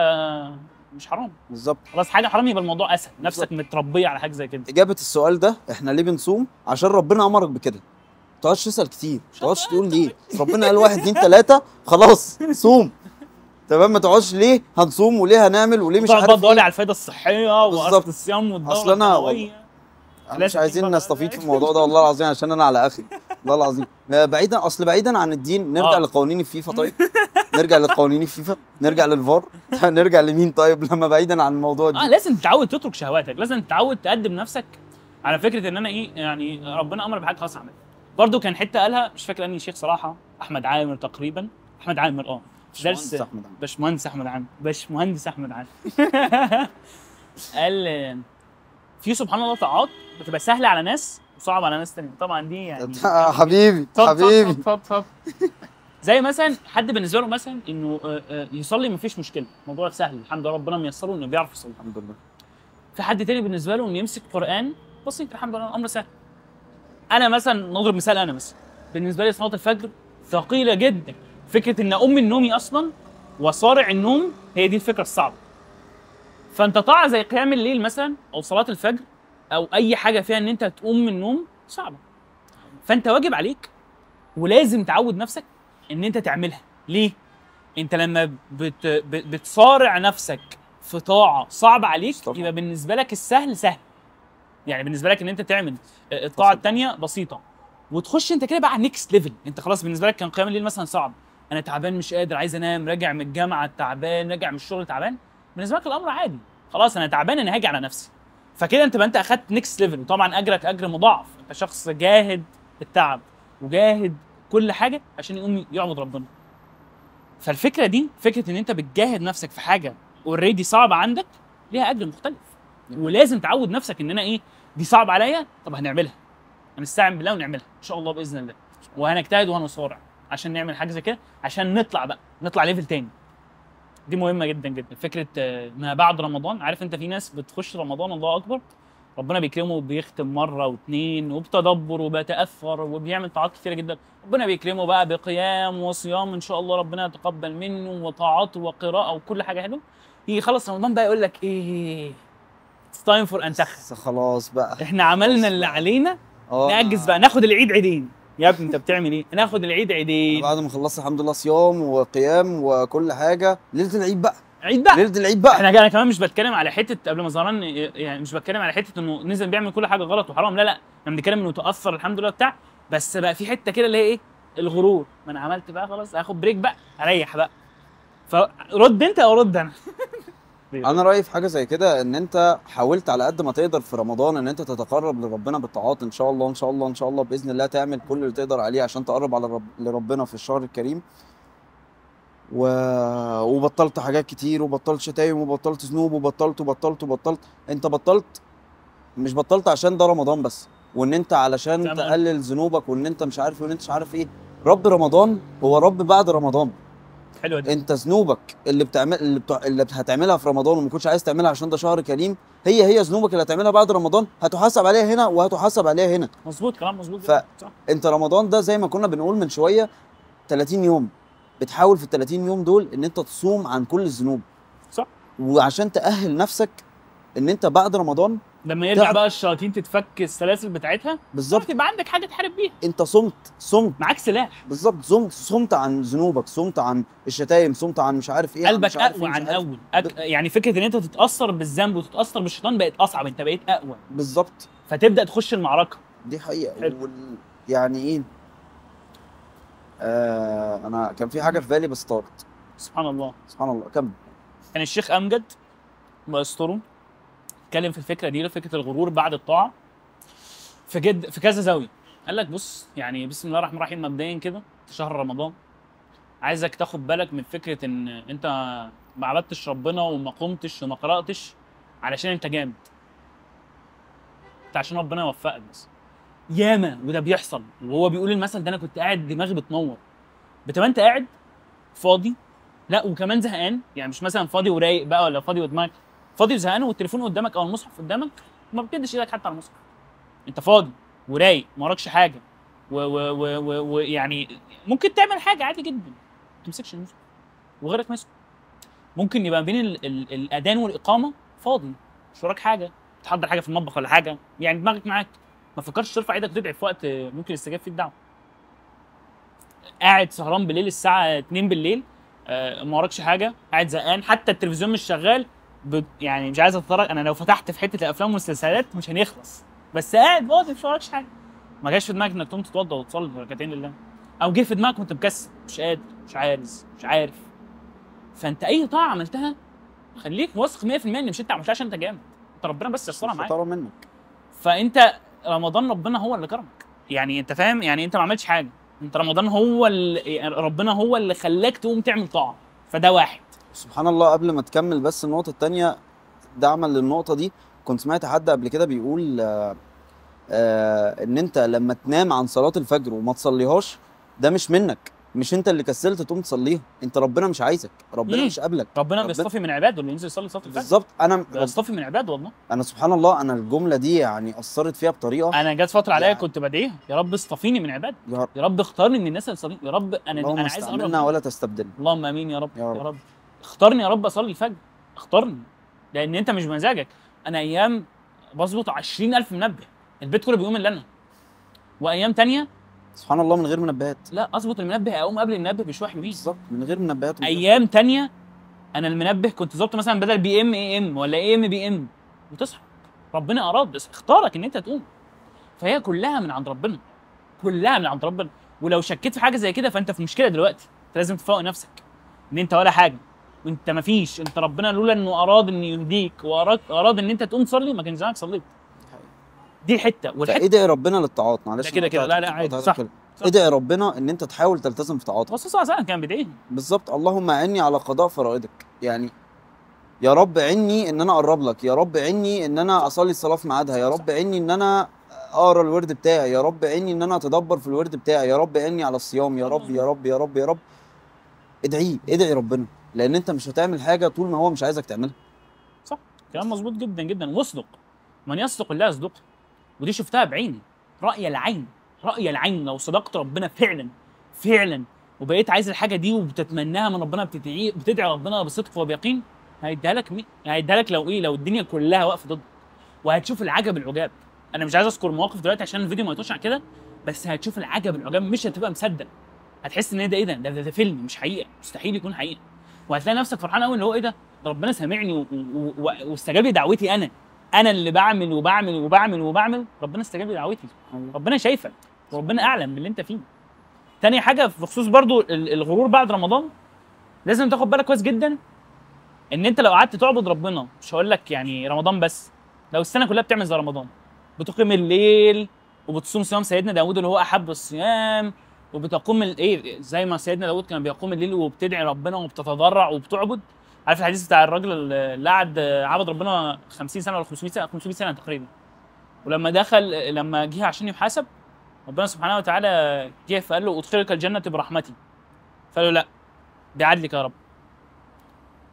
مش حرام. بالظبط. خلاص حاجة حرام يبقى الموضوع اسهل، نفسك متربيه على حاجة زي كده. اجابه السؤال ده احنا ليه بنصوم؟ عشان ربنا امرك بكده. ما تقعدش تسال كتير، ما تقعدش تقول ليه. ربنا قال 1 2 3 خلاص صوم. تمام، ما تقعدش ليه هنصوم وليه هنعمل وليه مش عارف تقعد على الفايدة الصحية واصل الصيام والدوره. اصل انا مش عايزين نستفيد في الموضوع ده والله العظيم، عشان انا على اخري والله العظيم. بعيدا، اصل بعيدا عن الدين، نرجع لقوانين الفيفا. طيب نرجع لقوانين الفيفا، نرجع للفار، نرجع لمين طيب لما بعيدا عن الموضوع ده؟ لازم تتعود تترك شهواتك، لازم تتعود تقدم نفسك على فكرة ان انا ايه يعني ربنا امر بحاجة خلاص اعملها. برضه كان حتة قالها مش فاكر انهي شيخ صراحة، احمد عامر تقريبا، احمد عامر درس باشمهندس احمد عامر، باشمهندس احمد عامر قال في سبحان الله طاعات بتبقى سهلة على ناس وصعبة على ناس ثانية. طبعا دي يعني حبيبي حبيبي زي مثلا حد بالنسبة له مثلا انه يصلي مفيش مشكلة، الموضوع سهل الحمد لله ربنا ميسرة انه بيعرف يصلي الحمد لله. في حد تاني بالنسبة له انه يمسك قران بسيط الحمد لله الامر سهل. انا مثلا نضرب مثال، انا مثلا بالنسبة لي صلاة الفجر ثقيلة جدا، فكرة ان اقوم من نومي اصلا وصارع النوم هي دي الفكرة الصعبة. فانت طاعة زي قيام الليل مثلا او صلاة الفجر او اي حاجة فيها ان انت تقوم من النوم صعبة، فانت واجب عليك ولازم تعود نفسك ان انت تعملها. ليه؟ انت لما بتصارع نفسك في طاعة صعبة عليك يبقى بالنسبة لك السهل سهل، يعني بالنسبة لك ان انت تعمل الطاعة الثانية بسيطة، وتخش انت كده بقى على next level. انت خلاص بالنسبة لك كان قيام الليل مثلا صعب، انا تعبان مش قادر عايز انام، راجع من الجامعة تعبان، راجع من الشغل تعبان، بالنسبة لك الامر عادي، خلاص انا تعبان انا هاجي على نفسي. فكده انت بقى انت اخدت next level، وطبعا اجرك اجر مضاعف، انت شخص جاهد التعب وجاهد كل حاجة عشان يقوم يعبد ربنا. فالفكرة دي فكرة ان انت بتجاهد نفسك في حاجة already صعبة عندك ليها اجر مختلف، ولازم تعود نفسك ان انا ايه دي صعبة عليا، طب هنعملها، هنستعين بالله ونعملها ان شاء الله باذن الله، وهنجتهد وهنصارع عشان نعمل حاجة زي كده عشان نطلع بقى، نطلع level تاني. دي مهمة جدا جدا فكرة ما بعد رمضان. عارف انت في ناس بتخش رمضان الله اكبر ربنا بيكرمه وبيختم مرة واثنين وبتدبر وبيتاثر وبيعمل طاعات كتيرة جدا، ربنا بيكرمه بقى بقيام وصيام ان شاء الله ربنا يتقبل منه وطاعات وقراءة وكل حاجة حلوة. يجي يخلص رمضان بقى يقول لك ايه it's time for انتخ، خلاص بقى احنا عملنا اللي علينا، نأجز بقى ناخد العيد عيدين. يا ابني انت بتعمل ايه؟ ناخد العيد عيدين. بعد ما خلصت الحمد لله صيام وقيام وكل حاجة، ليلة العيد بقى، عيد بقى، ليلة العيد بقى. انا كمان مش بتكلم على حتة قبل ما زهران، يعني مش بتكلم على حتة انه نزل بيعمل كل حاجة غلط وحرام، لا لا، احنا بنتكلم انه تاثر الحمد لله بتاع، بس بقى في حتة كده اللي هي ايه؟ الغرور، ما انا عملت بقى خلاص هاخد break بقى، اريح بقى. فرد انت او رد انا. انا رايي في حاجة زي كده ان انت حاولت على قد ما تقدر في رمضان ان انت تتقرب لربنا بالطاعات، ان شاء الله ان شاء الله ان شاء الله باذن الله تعمل كل اللي تقدر عليه عشان تقرب على لربنا في الشهر الكريم، وبطلت حاجات كتير، وبطلت شتايم، وبطلت ذنوب، وبطلت وبطلت وبطلت. انت بطلت، مش بطلت عشان ده رمضان بس، وان انت علشان تقلل ذنوبك، وان انت مش عارف وان انت مش عارف ايه. رب رمضان هو رب بعد رمضان. حلوة دي. انت ذنوبك اللي بتعمل اللي هتعملها في رمضان وما كنتش عايز تعملها عشان ده شهر كريم، هي ذنوبك اللي هتعملها بعد رمضان هتحاسب عليها هنا وهتحاسب عليها هنا. مظبوط، كلام مظبوط. فانت رمضان ده زي ما كنا بنقول من شوية 30 يوم، بتحاول في ال 30 يوم دول ان انت تصوم عن كل الذنوب. صح. وعشان تأهل نفسك ان انت بعد رمضان لما يرجع بقى الشياطين تتفك السلاسل بتاعتها بالظبط، تبقى عندك حاجة تحارب بيها. انت صمت معاك سلاح. بالظبط، صمت عن ذنوبك، صمت عن الشتايم، صمت عن مش عارف ايه، قلبك اقوى عن اول. يعني فكرة ان انت تتاثر بالذنب وتتاثر بالشيطان بقت اصعب، انت بقيت اقوى. بالظبط، فتبدا تخش المعركة دي حقيقة. يعني ايه، انا كان في حاجة في بالي بس طارت. سبحان الله سبحان الله. كمل. كان الشيخ امجد الله يستره اتكلم في الفكرة دي، فكرة الغرور بعد الطاعة، في جد في كذا زاوية. قال لك بص، يعني بسم الله الرحمن الرحيم، مبدئيا كده في شهر رمضان عايزك تاخد بالك من فكرة ان انت ما عبدتش ربنا وما قمتش وما قراتش علشان انت جامد، انت عشان ربنا يوفقك بس. ياما وده بيحصل، وهو بيقول المثل ده انا كنت قاعد دماغي بتنور. بتبقى انت قاعد فاضي، لا وكمان زهقان، يعني مش مثلا فاضي ورايق بقى ولا فاضي ودماغك فاضي وزهقان والتليفون قدامك او المصحف قدامك، ما بتدش ايدك حتى على المصحف. انت فاضي ورايق، ما وراكش حاجة، ويعني ممكن تعمل حاجة عادي جدا، ما تمسكش المصحف وغيرك ماسكه. ممكن يبقى بين الاذان والاقامة فاضي، مش وراك حاجة، تحضر حاجة في المطبخ ولا حاجة، يعني دماغك معاك، ما فكرتش ترفع ايدك وتدعي في وقت ممكن يستجاب فيه الدعوة. قاعد سهران بالليل الساعة 2 بالليل ما وراكش حاجة، قاعد زهقان، حتى التلفزيون مش شغال، يعني مش عايز اتفرج. انا لو فتحت في حتة الافلام والمسلسلات مش هنخلص، بس قاعد فاضي مش وراكش حاجة. ما جاش في دماغك انك تقوم تتوضى وتصلي ركعتين لله، او جه في دماغك وانت مكسل مش قادر مش عايز مش عارف. فانت اي طاعة عملتها خليك واثق 100% ان مش انت عملتها عشان انت جامد، انت ربنا بس يسرها معاك منك. فانت رمضان ربنا هو اللي كرمك، يعني انت فاهم، يعني انت ما عملتش حاجة، انت رمضان هو اللي ربنا هو اللي خلاك تقوم تعمل طاعة. فده واحد. سبحان الله. قبل ما تكمل بس النقطة الثانية دعما للنقطة دي، كنت سمعت حد قبل كده بيقول ان انت لما تنام عن صلاة الفجر وما تصليهاش ده مش منك، مش انت اللي كسلت تقوم تصليها، انت ربنا مش عايزك، ربنا مش قابلك. ربنا بيصطفي من عباده اللي ينزل يصلي صلاة الفجر. بالظبط. انا بيصطفي من عباده والله. انا سبحان الله، انا الجملة دي يعني اثرت فيها بطريقة. انا جت فترة عليا يعني كنت بدعيها، يا رب اصطفيني من عبادك، يا رب اختارني من الناس اللي تصلي، يا رب انا عايز اقرب ولا تستبدلني. اللهم امين يا رب، يا رب, يا رب. اختارني يا رب اصلي الفجر، اختارني، لان انت مش بمزاجك. انا ايام بظبط 20000 منبه، البيت كله بيقوم الا انا، وايام ثانية سبحان الله من غير منبهات. لا اظبط المنبه، اقوم قبل المنبه بشوية حلوين. بالظبط، من غير منبهات. ايام تانية انا المنبه كنت ظبطه مثلا بدل PM AM ولا AM PM، وتصحى. ربنا اراد، بس اختارك ان انت تقوم. فهي كلها من عند ربنا، كلها من عند ربنا. ولو شكيت في حاجة زي كده فانت في مشكلة دلوقتي، انت لازم تفوق نفسك ان انت ولا حاجة، وانت مفيش، انت ربنا لولا انه اراد ان يهديك واراد ان انت تقوم تصلي ما كان زمانك صليت. دي حتة. والحتة ادعي ربنا للطاعات، معلش كده كده. لا لا عادي، صح. ادعي ربنا ان انت تحاول تلتزم في طاعاتك. الرسول صلى الله عليه وسلم كان بيدعي. بالظبط. اللهم اعني على قضاء فرائضك، يعني يا رب عني ان انا اقرب لك، يا رب عني ان انا اصلي الصلاة في ميعادها، يا رب عني ان انا اقرا الورد بتاعي، يا رب عني ان انا اتدبر في الورد بتاعي، يا رب عني على الصيام، يا رب يا رب يا رب يا رب. ادعية، ادعي ربنا، لان انت مش هتعمل حاجة طول ما هو مش عايزك تعملها. صح، كلام مظبوط جدا جدا. واصدق، من يصدق الله يصدقه. ودي شفتها بعيني، رأي العين، رأي العين. لو صدقت ربنا فعلا فعلا وبقيت عايز الحاجة دي وبتتمناها من ربنا، بتدعي ربنا بصدق وبيقين، هيديها لك. هيديها لك لو ايه؟ لو الدنيا كلها واقفة ضدك. وهتشوف العجب العجاب. انا مش عايز اذكر مواقف دلوقتي عشان الفيديو ما يطولش عن كده، بس هتشوف العجب العجاب، مش هتبقى مصدق، هتحس ان ده ايه ده؟ ده فيلم مش حقيقة، مستحيل يكون حقيقة. وهتلاقي نفسك فرحان قوي اللي هو ايه ده؟ ده ربنا سامعني واستجاب لي دعوتي. انا اللي بعمل وبعمل وبعمل وبعمل، ربنا استجاب لي دعوتي. ربنا شايفك وربنا اعلم باللي انت فيه. تاني حاجة بخصوص برضو الغرور بعد رمضان، لازم تاخد بالك كويس جدا ان انت لو قعدت تعبد ربنا، مش هقول لك يعني رمضان بس، لو السنة كلها بتعمل زي رمضان، بتقيم الليل وبتصوم صيام سيدنا داوود اللي هو احب الصيام، وبتقوم الايه زي ما سيدنا داوود كان بيقوم الليل، وبتدعي ربنا وبتتضرع وبتعبد. عارف الحديث بتاع الراجل اللي قعد عبد ربنا 50 سنة ولا 500 سنة، 500 سنة تقريبا، ولما دخل، لما جه عشان يحاسب ربنا سبحانه وتعالى جه فقال له ادخلك الجنة برحمتي، فقال له لا بعدلك يا رب.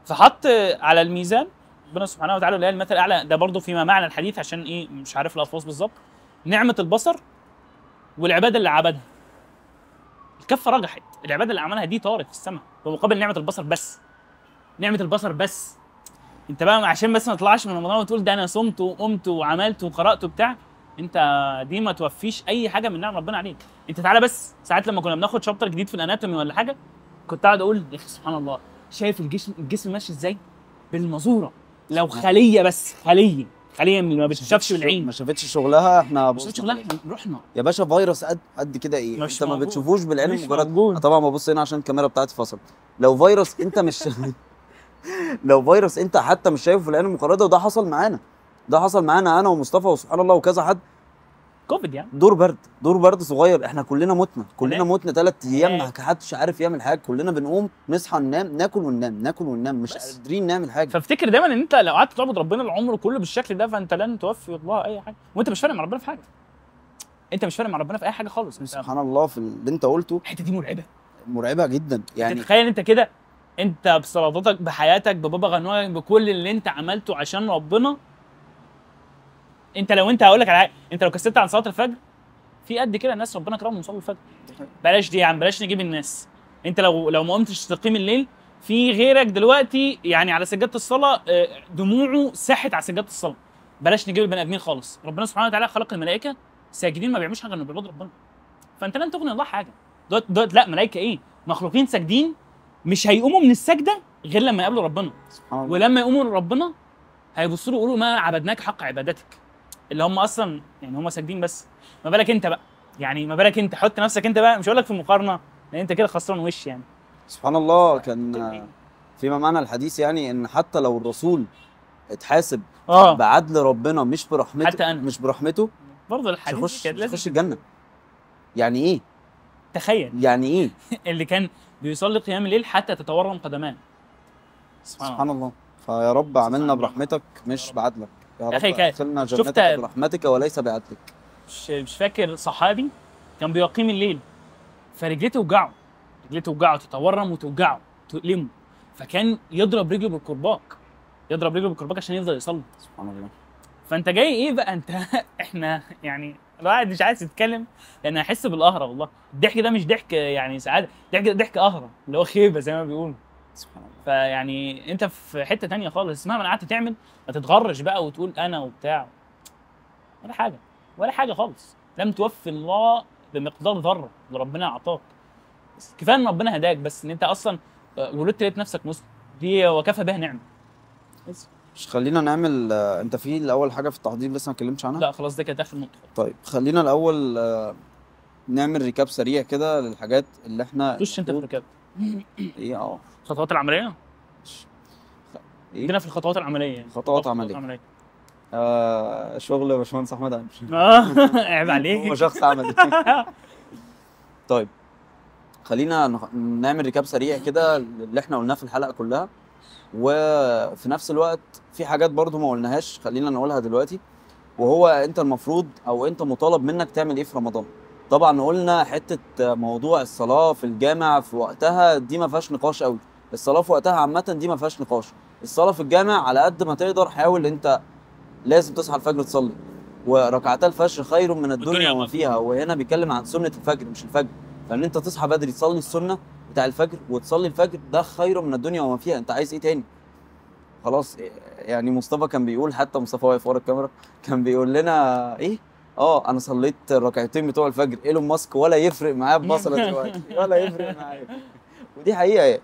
فحط على الميزان ربنا سبحانه وتعالى اللي هي المثل الاعلى، ده برضه فيما معنى الحديث عشان ايه مش عارف الالفاظ بالظبط، نعمه البصر والعبادة اللي عبدها. الكفة رجحت، العبادة اللي عملها دي طارت في السماء بمقابل نعمه البصر بس. نعمه البصر بس. انت بقى عشان بس ما تطلعش من رمضان وتقول ده انا صمت وقمت وعملت وقرات وبتاع، انت دي ما توفيش اي حاجة من نعم ربنا عليك. انت تعالى بس ساعات لما كنا بناخد chapter جديد في ال anatomy ولا حاجة، كنت قاعد اقول يا اخي سبحان الله، شايف الجسم ماشي ازاي بالمزوره. لو خليه بس، خليه ما بتشافش بالعين، ما شافتش شغلها، احنا ما شافتش شغلها، رحنا يا باشا. فيروس قد كده ايه، انت ما بتشوفوش بالعين المجرد. طبعا ببص هنا عشان الكاميرا بتاعتي فصلت. لو فيروس انت مش لو فيروس انت حتى مش شايفه في العين المجردة، وده حصل معانا، ده حصل معانا انا ومصطفى وسبحان الله وكذا حد. كوفيد يعني دور برد، دور برد صغير، احنا كلنا متنا، كلنا متنا 3 ايام، ما حدش عارف يعمل حاجة، كلنا بنقوم نصحى ننام، ناكل وننام، ناكل وننام، مش قادرين نعمل حاجة. فافتكر دايما ان انت لو قعدت تعبد ربنا العمر كله بالشكل ده، فانت لن توفي الله اي حاجة، وانت مش فارق مع ربنا في حاجة. انت مش فارق مع ربنا في اي حاجة خالص. سبحان الله في اللي انت قلته، الحتة دي مرعبة، مرعبة جدا. يعني تخيل انت كده، انت بصلاتك، بحياتك، ببابا غنوجك، بكل اللي انت عملته عشان ربنا، انت لو انت هقول لك على حاجة، انت لو كسلت عن صلاة الفجر في قد كده الناس ربنا كرمهم وصلوا الفجر. بلاش دي يا عم، بلاش نجيب الناس. انت لو ما قمتش تقيم الليل، في غيرك دلوقتي يعني على سجادة الصلاة دموعه ساحت على سجادة الصلاة. بلاش نجيب البني ادمين خالص. ربنا سبحانه وتعالى خلق الملائكة ساجدين، ما بيعملوش حاجة غير بيعبدوا ربنا. فانت لن تغني الله حاجة. دوت لا ملائكة ايه؟ مخلوقين ساجدين مش هيقوموا من السجدة غير لما يقابلوا ربنا. سبحان الله. ولما يقوموا لربنا هيبصوا له يقولوا ما عبدناك حق عبادتك، اللي هم اصلا يعني هم ساجدين بس. ما بالك انت بقى، يعني ما بالك انت، حط نفسك انت بقى، مش هقول لك في مقارنة لان انت كده خسران وش يعني. سبحان الله. كان فيما معنى الحديث يعني ان حتى لو الرسول اتحاسب بعدل ربنا مش برحمته، حتى أنا. مش برحمته برضه الحديث مش يخش الجنة. يعني ايه؟ تخيل يعني ايه اللي كان بيصلي قيام الليل حتى تتورم قدماه. سبحان الله. فيا رب عملنا برحمتك مش بعدلك، يا رب ادخلنا جنتك برحمتك وليس بعدلك. مش فاكر صحابي كان بيقيم الليل فرجليه توجعه، رجليه توجعه، تتورم وتوجعه تؤلمه، فكان يضرب رجله بالكرباج، يضرب رجله بالكرباج عشان يفضل يصلي. سبحان الله. فانت جاي ايه بقى انت؟ احنا يعني الواحد مش عايز يتكلم لان هيحس بالقهره والله. الضحك ده مش ضحك يعني سعادة، ضحك ضحك قهره اللي هو خيبه زي ما بيقولوا. سبحان الله. فيعني انت في حتة تانية خالص، مهما قعدت تعمل ما تتغرش بقى وتقول انا وبتاع ولا حاجة، ولا حاجة خالص. لم توفي الله بمقدار ذره اللي ربنا اعطاك، بس كفاية ان ربنا هداك، بس ان انت اصلا ولدت لقيت نفسك مسلم، دي وكفى بها نعمه. بس مش خلينا نعمل انت في الاول حاجة في التحضير لسه ما اتكلمتش عنها؟ لا خلاص ده كانت اخر نقطة. طيب خلينا الاول نعمل recap سريع كده للحاجات اللي احنا. خش انت في recap. ايه الخطوات العملية؟ ايه؟ عندنا في الخطوات العملية يعني. خطوات عملية. شغل باشمهندس احمد عامر. عيب عليك، هو شخص عملي. طيب خلينا نعمل recap سريع كده اللي احنا قلناه في الحلقة كلها، وفي نفس الوقت في حاجات برضو ما قلناهاش خلينا نقولها دلوقتي، وهو انت المفروض او انت مطالب منك تعمل ايه في رمضان. طبعا قلنا حتة موضوع الصلاة في الجامع في وقتها دي ما فيهاش نقاش قوي، الصلاة في وقتها عامة دي ما فيهاش نقاش. الصلاة في الجامع على قد ما تقدر حاول، انت لازم تصحى الفجر تصلي، وركعتا الفجر خير من الدنيا وما فيها، وهنا بيتكلم عن سنة الفجر مش الفجر. فان انت تصحى بدري تصلي السنة بتاع الفجر وتصلي الفجر ده خير من الدنيا وما فيها، انت عايز ايه تاني؟ خلاص يعني مصطفى كان بيقول، حتى مصطفى واقف ورا الكاميرا كان بيقول لنا ايه، انا صليت الركعتين بتوع الفجر، ايلون ماسك ولا يفرق معاه ببصله دلوقتي ولا يفرق معايا، ودي حقيقة يعني.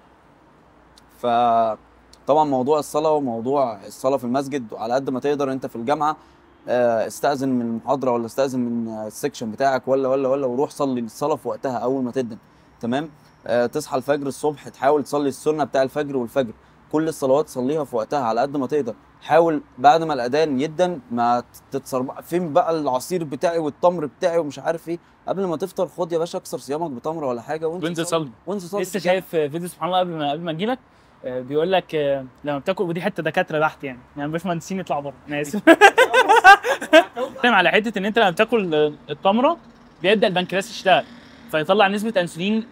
فطبعا موضوع الصلاة وموضوع الصلاة في المسجد على قد ما تقدر انت في الجامعة استأذن من المحاضرة ولا استأذن من ال section بتاعك ولا ولا ولا وروح صلي الصلاة في وقتها اول ما تدن. تمام. تصحى الفجر الصبح تحاول تصلي السنة بتاع الفجر، والفجر كل الصلوات صليها في وقتها على قد ما تقدر. حاول بعد ما الاذان يدن ما تتصرب فين بقى العصير بتاعي والتمر بتاعي ومش عارف ايه، قبل ما تفطر خد يا باشا اكسر صيامك بتمرة ولا حاجة وانزل صلي. وانزل صلي. لسه شايف فيديو سبحان الله قبل ما اجي لك بيقول لك لما بتاكل، ودي حتة دكاترة بحت يعني باشمهندسين يطلعوا بره، انا اسف. بتكلم على حتة ان انت لما بتاكل التمرة بيبدا البنكرياس يشتغل فيطلع نسبه انسولين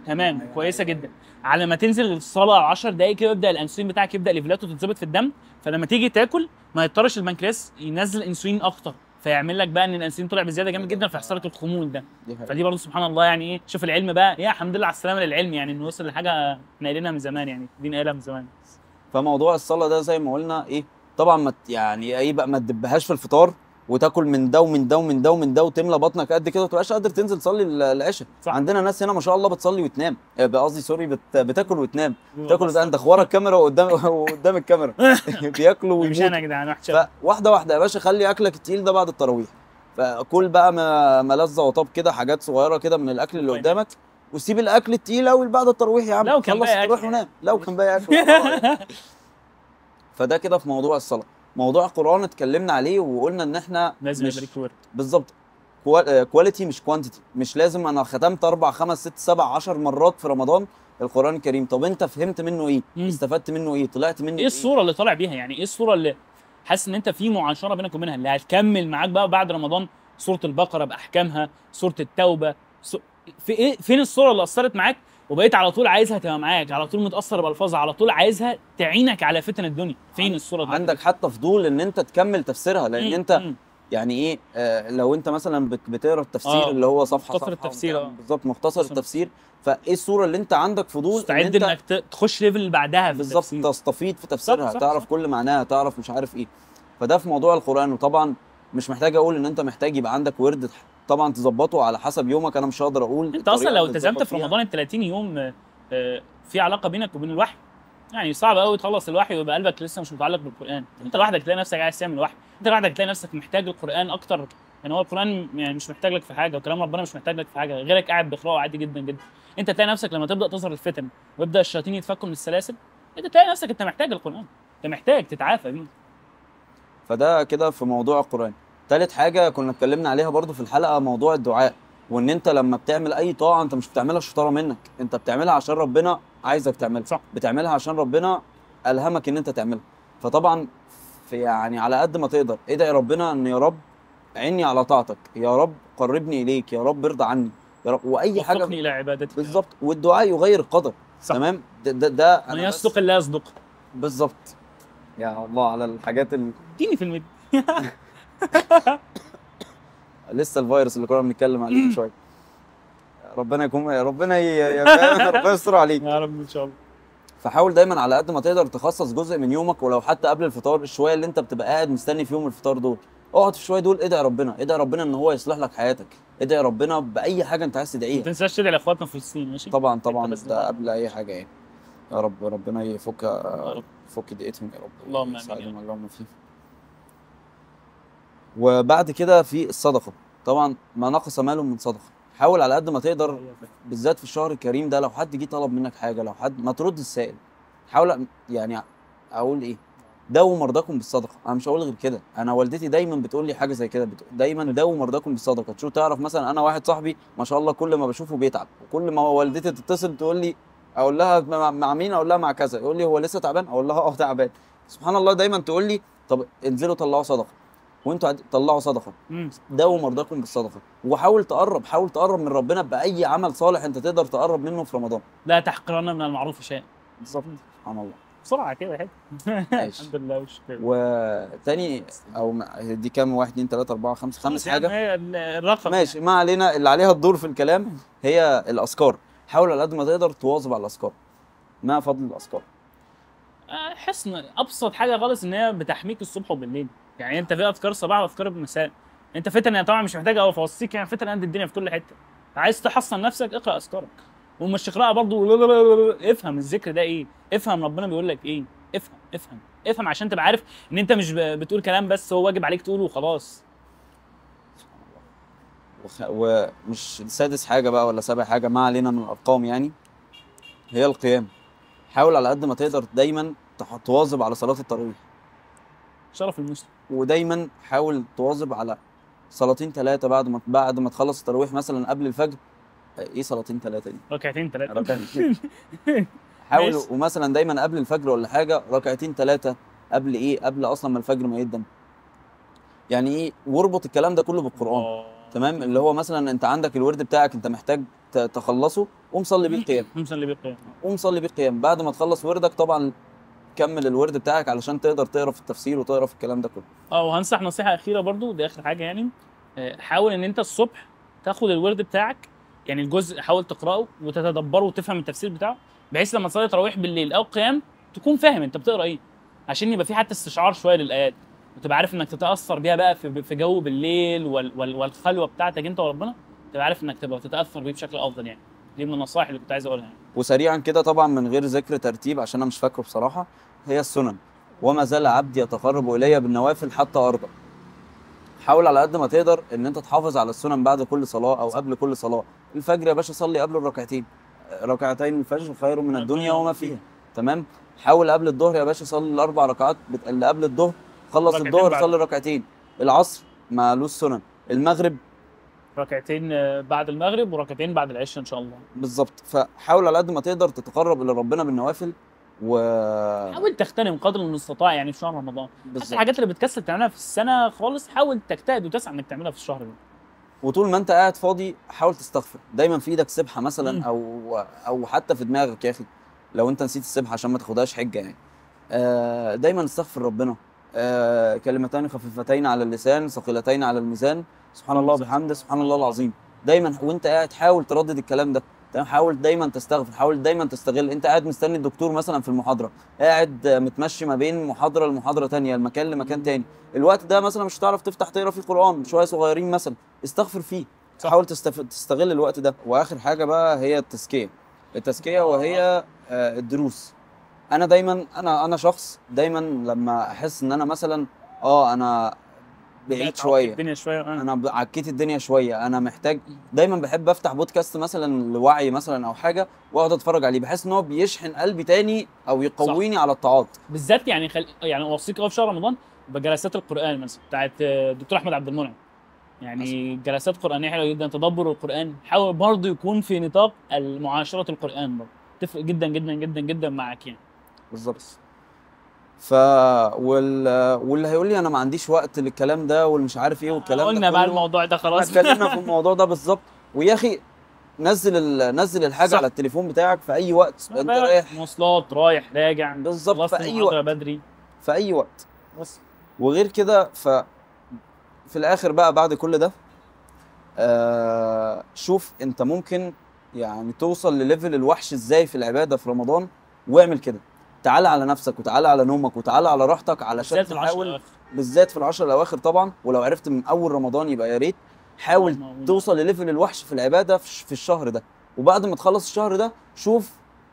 تمام كويسة جدا. على ما تنزل الصلاة 10 دقائق كده يبدا الانسولين بتاعك يبدا ليفلاته تتظبط في الدم، فلما تيجي تاكل ما يضطرش البنكرياس ينزل انسولين اكتر، فيعمل لك بقى ان الانسولين طلع بزيادة جامد جدا فيحصل لك الخمول ده. فدي برضه سبحان الله يعني ايه، شوف العلم بقى، يا الحمد لله على السلامة للعلم، يعني انه وصل لحاجة احنا قايلينها من زمان، يعني دين قايلها من زمان. فموضوع الصلاة ده زي ما قلنا ايه، طبعا ما يعني ايه بقى، ما تدبهاش في الفطار وتاكل من ده ومن ده ومن ده ومن ده وتملى بطنك قد كده وما تبقاش قادر تنزل تصلي العشاء. عندنا ناس هنا ما شاء الله بتصلي وتنام، قصدي sorry بتاكل وتنام، بتاكل وتنام، ده ورا الكاميرا وقدام الكاميرا بياكلوا ويموتوا. مش انا يا جدعان، وحش. فواحدة واحدة يا باشا، خلي اكلك التقيل ده بعد التراويح، فكل بقى ما لذ وطاب كده حاجات صغيرة كده من الاكل اللي قدامك، وسيب الاكل التقيل قوي بعد التراويح يا عم، لو كان خلص التراويح ونام لو كان باقي اكل. فده كده في موضوع الصلاة. موضوع القرآن اتكلمنا عليه وقلنا ان احنا لازم يبقى بالظبط quality مش quantity، مش لازم انا ختمت 4 5 6 7 10 مرات في رمضان القرآن الكريم. طب انت فهمت منه ايه؟ استفدت منه ايه؟ طلعت منه ايه؟ الصورة اللي طالع بيها يعني ايه الصورة اللي حاسس ان انت في معاشرة بينك وبينها اللي هتكمل معاك بقى بعد رمضان؟ سورة البقرة باحكامها، سورة التوبة، في ايه، فين الصورة اللي اثرت معاك وبقيت على طول عايزها تبقى معاك، على طول متاثر بالفاظها، على طول عايزها تعينك على فتن الدنيا؟ فين الصورة دي؟ عندك حتى فضول ان انت تكمل تفسيرها، لان انت يعني ايه لو انت مثلا بتقرا التفسير اللي هو صفحة مختصر التفسير بالظبط مختصر التفسير، فايه الصورة اللي انت عندك فضول مستعد انك تخش level اللي بعدها بالظبط، تستفيد في تفسيرها، صح تعرف صح. كل معناها، تعرف مش عارف ايه. فده في موضوع القران. وطبعا مش محتاج اقول ان انت محتاج يبقى عندك ورد طبعا تظبطه على حسب يومك، انا مش هقدر اقول انت اصلا لو التزمت في رمضان ال 30 يوم في علاقة بينك وبين الوحي. يعني صعب قوي تخلص الوحي ويبقى قلبك لسه مش متعلق بالقران. انت لوحدك تلاقي نفسك عايز تعمل وحي، انت لوحدك تلاقي نفسك محتاج القران اكتر. يعني هو القران يعني مش محتاج لك في حاجة، وكلام ربنا مش محتاج لك في حاجة، غيرك قاعد بيقراه عادي جدا جدا. انت تلاقي نفسك لما تبدا تظهر الفتن ويبدا الشياطين يتفكوا من السلاسل، انت تلاقي نفسك انت محتاج القران، انت محتاج تتعافى بيه. فده كده في موضوع القران. تالت حاجة كنا اتكلمنا عليها برضو في الحلقة، موضوع الدعاء، وان انت لما بتعمل اي طاعة انت مش بتعملها شطارة منك، انت بتعملها عشان ربنا عايزك تعملها، صح. بتعملها عشان ربنا الهمك ان انت تعملها. فطبعا في يعني على قد ما تقدر ادعي ربنا ان يا رب عيني على طاعتك، يا رب قربني اليك، يا رب ارضى عني، يا رب، واي حاجة وفقني الى عبادتك. بالظبط. والدعاء يغير القدر، صح. تمام. ده من يصدق الله يصدق. بالظبط. يا الله على الحاجات اديني في المد. لسه الفيروس اللي كنا بنتكلم عليه من شوية. ربنا يكون، ربنا ربنا يستر عليك يا رب ان شاء الله. فحاول دايما على قد ما تقدر تخصص جزء من يومك، ولو حتى قبل الفطار، الشويه اللي انت بتبقى قاعد مستني فيهم الفطار دول، اقعد في شوية دول ادعي ربنا، ادعي ربنا ان هو يصلح لك حياتك، ادعي ربنا باي حاجة انت عايز تدعيها. ما تنساش تدعي لاخواتنا في فلسطين، ماشي؟ طبعا طبعا، ده قبل اي حاجة يعني. يا رب ربنا يفك يفك ضيقتهم يا رب، اللهم امين، اللهم فيه. وبعد كده في الصدقة، طبعا ما نقص مال من صدقه. حاول على قد ما تقدر بالذات في الشهر الكريم ده، لو حد جه طلب منك حاجة، لو حد ما ترد السائل، حاول يعني اقول ايه، داووا مرضاكم بالصدقة. انا مش هقول غير كده، انا والدتي دايما بتقول لي حاجة زي كده، دايما داووا مرضاكم بالصدقة. تشوف تعرف مثلا انا واحد صاحبي ما شاء الله كل ما بشوفه بيتعب، وكل ما والدتي تتصل تقول لي، اقول لها مع مين، اقول لها مع كذا، يقول لي هو لسه تعبان، اقول لها اه تعبان. سبحان الله دايما تقول لي طب انزلوا طلعوا صدقه، وانتوا طلعوا صدقه، داووا مرضاكم بالصدقة. وحاول تقرب، حاول تقرب من ربنا باي عمل صالح انت تقدر تقرب منه في رمضان. لا تحقرن من المعروف شيئا. بالظبط، سبحان الله. بسرعة كده حلو. الحمد لله والشكر. وتاني او دي كام؟ 1 2 3 4 5 خامس حاجة الرقم ماشي، ما علينا، اللي عليها الدور في الكلام هي الاذكار. حاول على قد ما تقدر تواظب على الاذكار. ما فضل الاذكار؟ حسن ابسط حاجة خالص ان هي بتحميك الصبح وبالليل. يعني انت في اذكار صباح واذكار مساء. انت فتن طبعا مش محتاج اوصيك، يعني فتن قد الدنيا في كل حتة. عايز تحصن نفسك اقرا اذكارك، ومش تقراها برضه، افهم الذكر ده ايه، افهم ربنا بيقول لك ايه، افهم افهم افهم عشان تبقى عارف ان انت مش بتقول كلام بس هو واجب عليك تقوله وخلاص. ومش سادس حاجة بقى ولا سابع حاجة، ما علينا من الارقام يعني، هي القيام. حاول على قد ما تقدر دايما تواظب على صلاة التراويح، شرف المسلم. ودايما حاول تواظب على صلاتين ثلاثة بعد ما تخلص التراويح مثلا قبل الفجر. ايه صلاتين ثلاثة دي؟ ركعتين ثلاثة. حاول ومثلا دايما قبل الفجر ولا حاجة ركعتين ثلاثة قبل ايه؟ قبل اصلا ما الفجر ما يقدم. يعني ايه؟ واربط الكلام ده كله بالقران. تمام، اللي هو مثلا انت عندك الورد بتاعك انت محتاج تخلصه، قوم صلي بيه القيام. قوم صلي بيه القيام. قوم صلي بيه القيام. بعد ما تخلص وردك طبعا كمل الورد بتاعك علشان تقدر تقرا في التفسير وتقرا في الكلام ده كله. وهنصح نصيحة اخيرة برضو، دي اخر حاجة يعني، حاول ان انت الصبح تاخد الورد بتاعك، يعني الجزء حاول تقراه وتتدبره وتفهم التفسير بتاعه، بحيث لما تصلي تراويح بالليل او قيام تكون فاهم انت بتقرا ايه، عشان يبقى في حتى استشعار شوية للايات، وتبقى عارف انك تتاثر بيها بقى في جو بالليل والخلوه بتاعتك انت وربنا، تبقى عارف انك تبقى تتاثر بيه بشكل افضل يعني. دي من النصائح اللي كنت عايز اقولها يعني. وسريعا كده طبعا من غير ذكر ترتيب عشان انا مش فاكره بصراحة، هي السنن. وما زال عبدي يتقرب الي بالنوافل حتى ارضى. حاول على قد ما تقدر ان انت تحافظ على السنن بعد كل صلاة او قبل كل صلاة. الفجر يا باشا صلي قبل الركعتين، ركعتين الفجر خير من الدنيا وما فيها. تمام. حاول قبل الظهر يا باشا صلي الاربع ركعات اللي قبل الظهر، خلص الظهر صلي ركعتين. العصر مالوش سنن. المغرب ركعتين بعد المغرب وركعتين بعد العشاء ان شاء الله. بالظبط. فحاول على قد ما تقدر تتقرب الى ربنا بالنوافل، و حاول تغتنم قدر المستطاع يعني في شهر رمضان. حتى الحاجات اللي بتكسل تعملها في السنة خالص حاول تجتهد وتسعى انك تعملها في الشهر ده. وطول ما انت قاعد فاضي حاول تستغفر، دايما في ايدك سبحه مثلا او حتى في دماغك يا اخي لو انت نسيت السبحة عشان ما تاخدهاش حجه يعني. دايما استغفر ربنا. كلمتان خفيفتين على اللسان ثقيلتين على الميزان، سبحان الله وبحمده سبحان الله العظيم. دايما وانت قاعد حاول تردد الكلام ده. تمام. حاول دايما تستغفر، حاول دايما تستغل. انت قاعد مستني الدكتور مثلا في المحاضرة، قاعد متمشي ما بين محاضرة لمحاضره ثانية، المكان لمكان ثاني، الوقت ده مثلا مش هتعرف تفتح تقرا فيه قران، شوية صغيرين مثلا استغفر فيه. صح. حاول تستغل الوقت ده. واخر حاجة بقى هي التزكية. التزكية وهي الدروس. انا دايما انا شخص دايما لما احس ان انا مثلا انا بعيد شوية الدنيا شوية، انا عكيت الدنيا شوية، انا محتاج، دايما بحب افتح بودكاست مثلا لوعي مثلا او حاجة واقعد اتفرج عليه، بحس ان هو بيشحن قلبي تاني او يقويني على الطاعات بالذات. يعني يعني اوصيك قوي في شهر رمضان بجلسات القران مثلا بتاعت الدكتور احمد عبد المنعم، يعني جلسات قرانية حلوة جدا، تدبر القران، حاول برضه يكون في نطاق المعاشره القران، برضه تفرق جدا جدا جدا جدا معاك يعني. بالظبط. واللي هيقول لي انا ما عنديش وقت للكلام ده واللي مش عارف ايه والكلام ده، قلنا بقى الموضوع ده خلاص، اتكلمنا في الموضوع ده بالظبط. ويا اخي نزل الحاجة صح على التليفون بتاعك في اي وقت انت رايح مواصلات، رايح راجع، بالظبط، في اي وقت بدري، في اي وقت بس. وغير كده في الاخر بقى بعد كل ده شوف انت ممكن يعني توصل لل level الوحش ازاي في العبادة في رمضان، واعمل كده. تعال على نفسك وتعال على نومك وتعال على راحتك علشان تحاول، بالذات في العشر الاواخر طبعا، ولو عرفت من اول رمضان يبقى يا ريت. حاول توصل لل level الوحش في العبادة في الشهر ده، وبعد ما تخلص الشهر ده شوف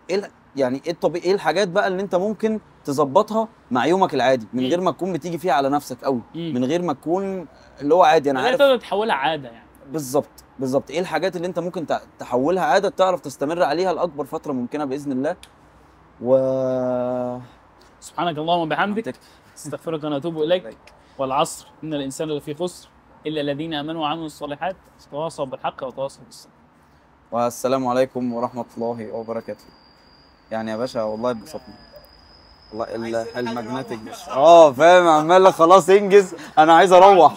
ايه يعني ايه الطبيعي، ايه الحاجات بقى اللي انت ممكن تظبطها مع يومك العادي من غير ما تكون بتيجي فيها على نفسك قوي، من غير ما تكون اللي هو عادي انا عارف تقدر تحولها عادة يعني. بالظبط بالظبط، ايه الحاجات اللي انت ممكن تحولها عادة تعرف تستمر عليها لاكبر فترة ممكنة باذن الله. و سبحانك اللهم وبحمدك، استغفرك ونتوب اليك. والعصر ان الانسان لفي خسر الا الذين امنوا وعملوا الصالحات وتواصوا بالحق وتواصوا بالصبر. والسلام عليكم ورحمة الله وبركاته. يعني يا باشا والله اتبسطنا والله، المagnetic فاهم، عمال خلاص انجز، انا عايز اروح.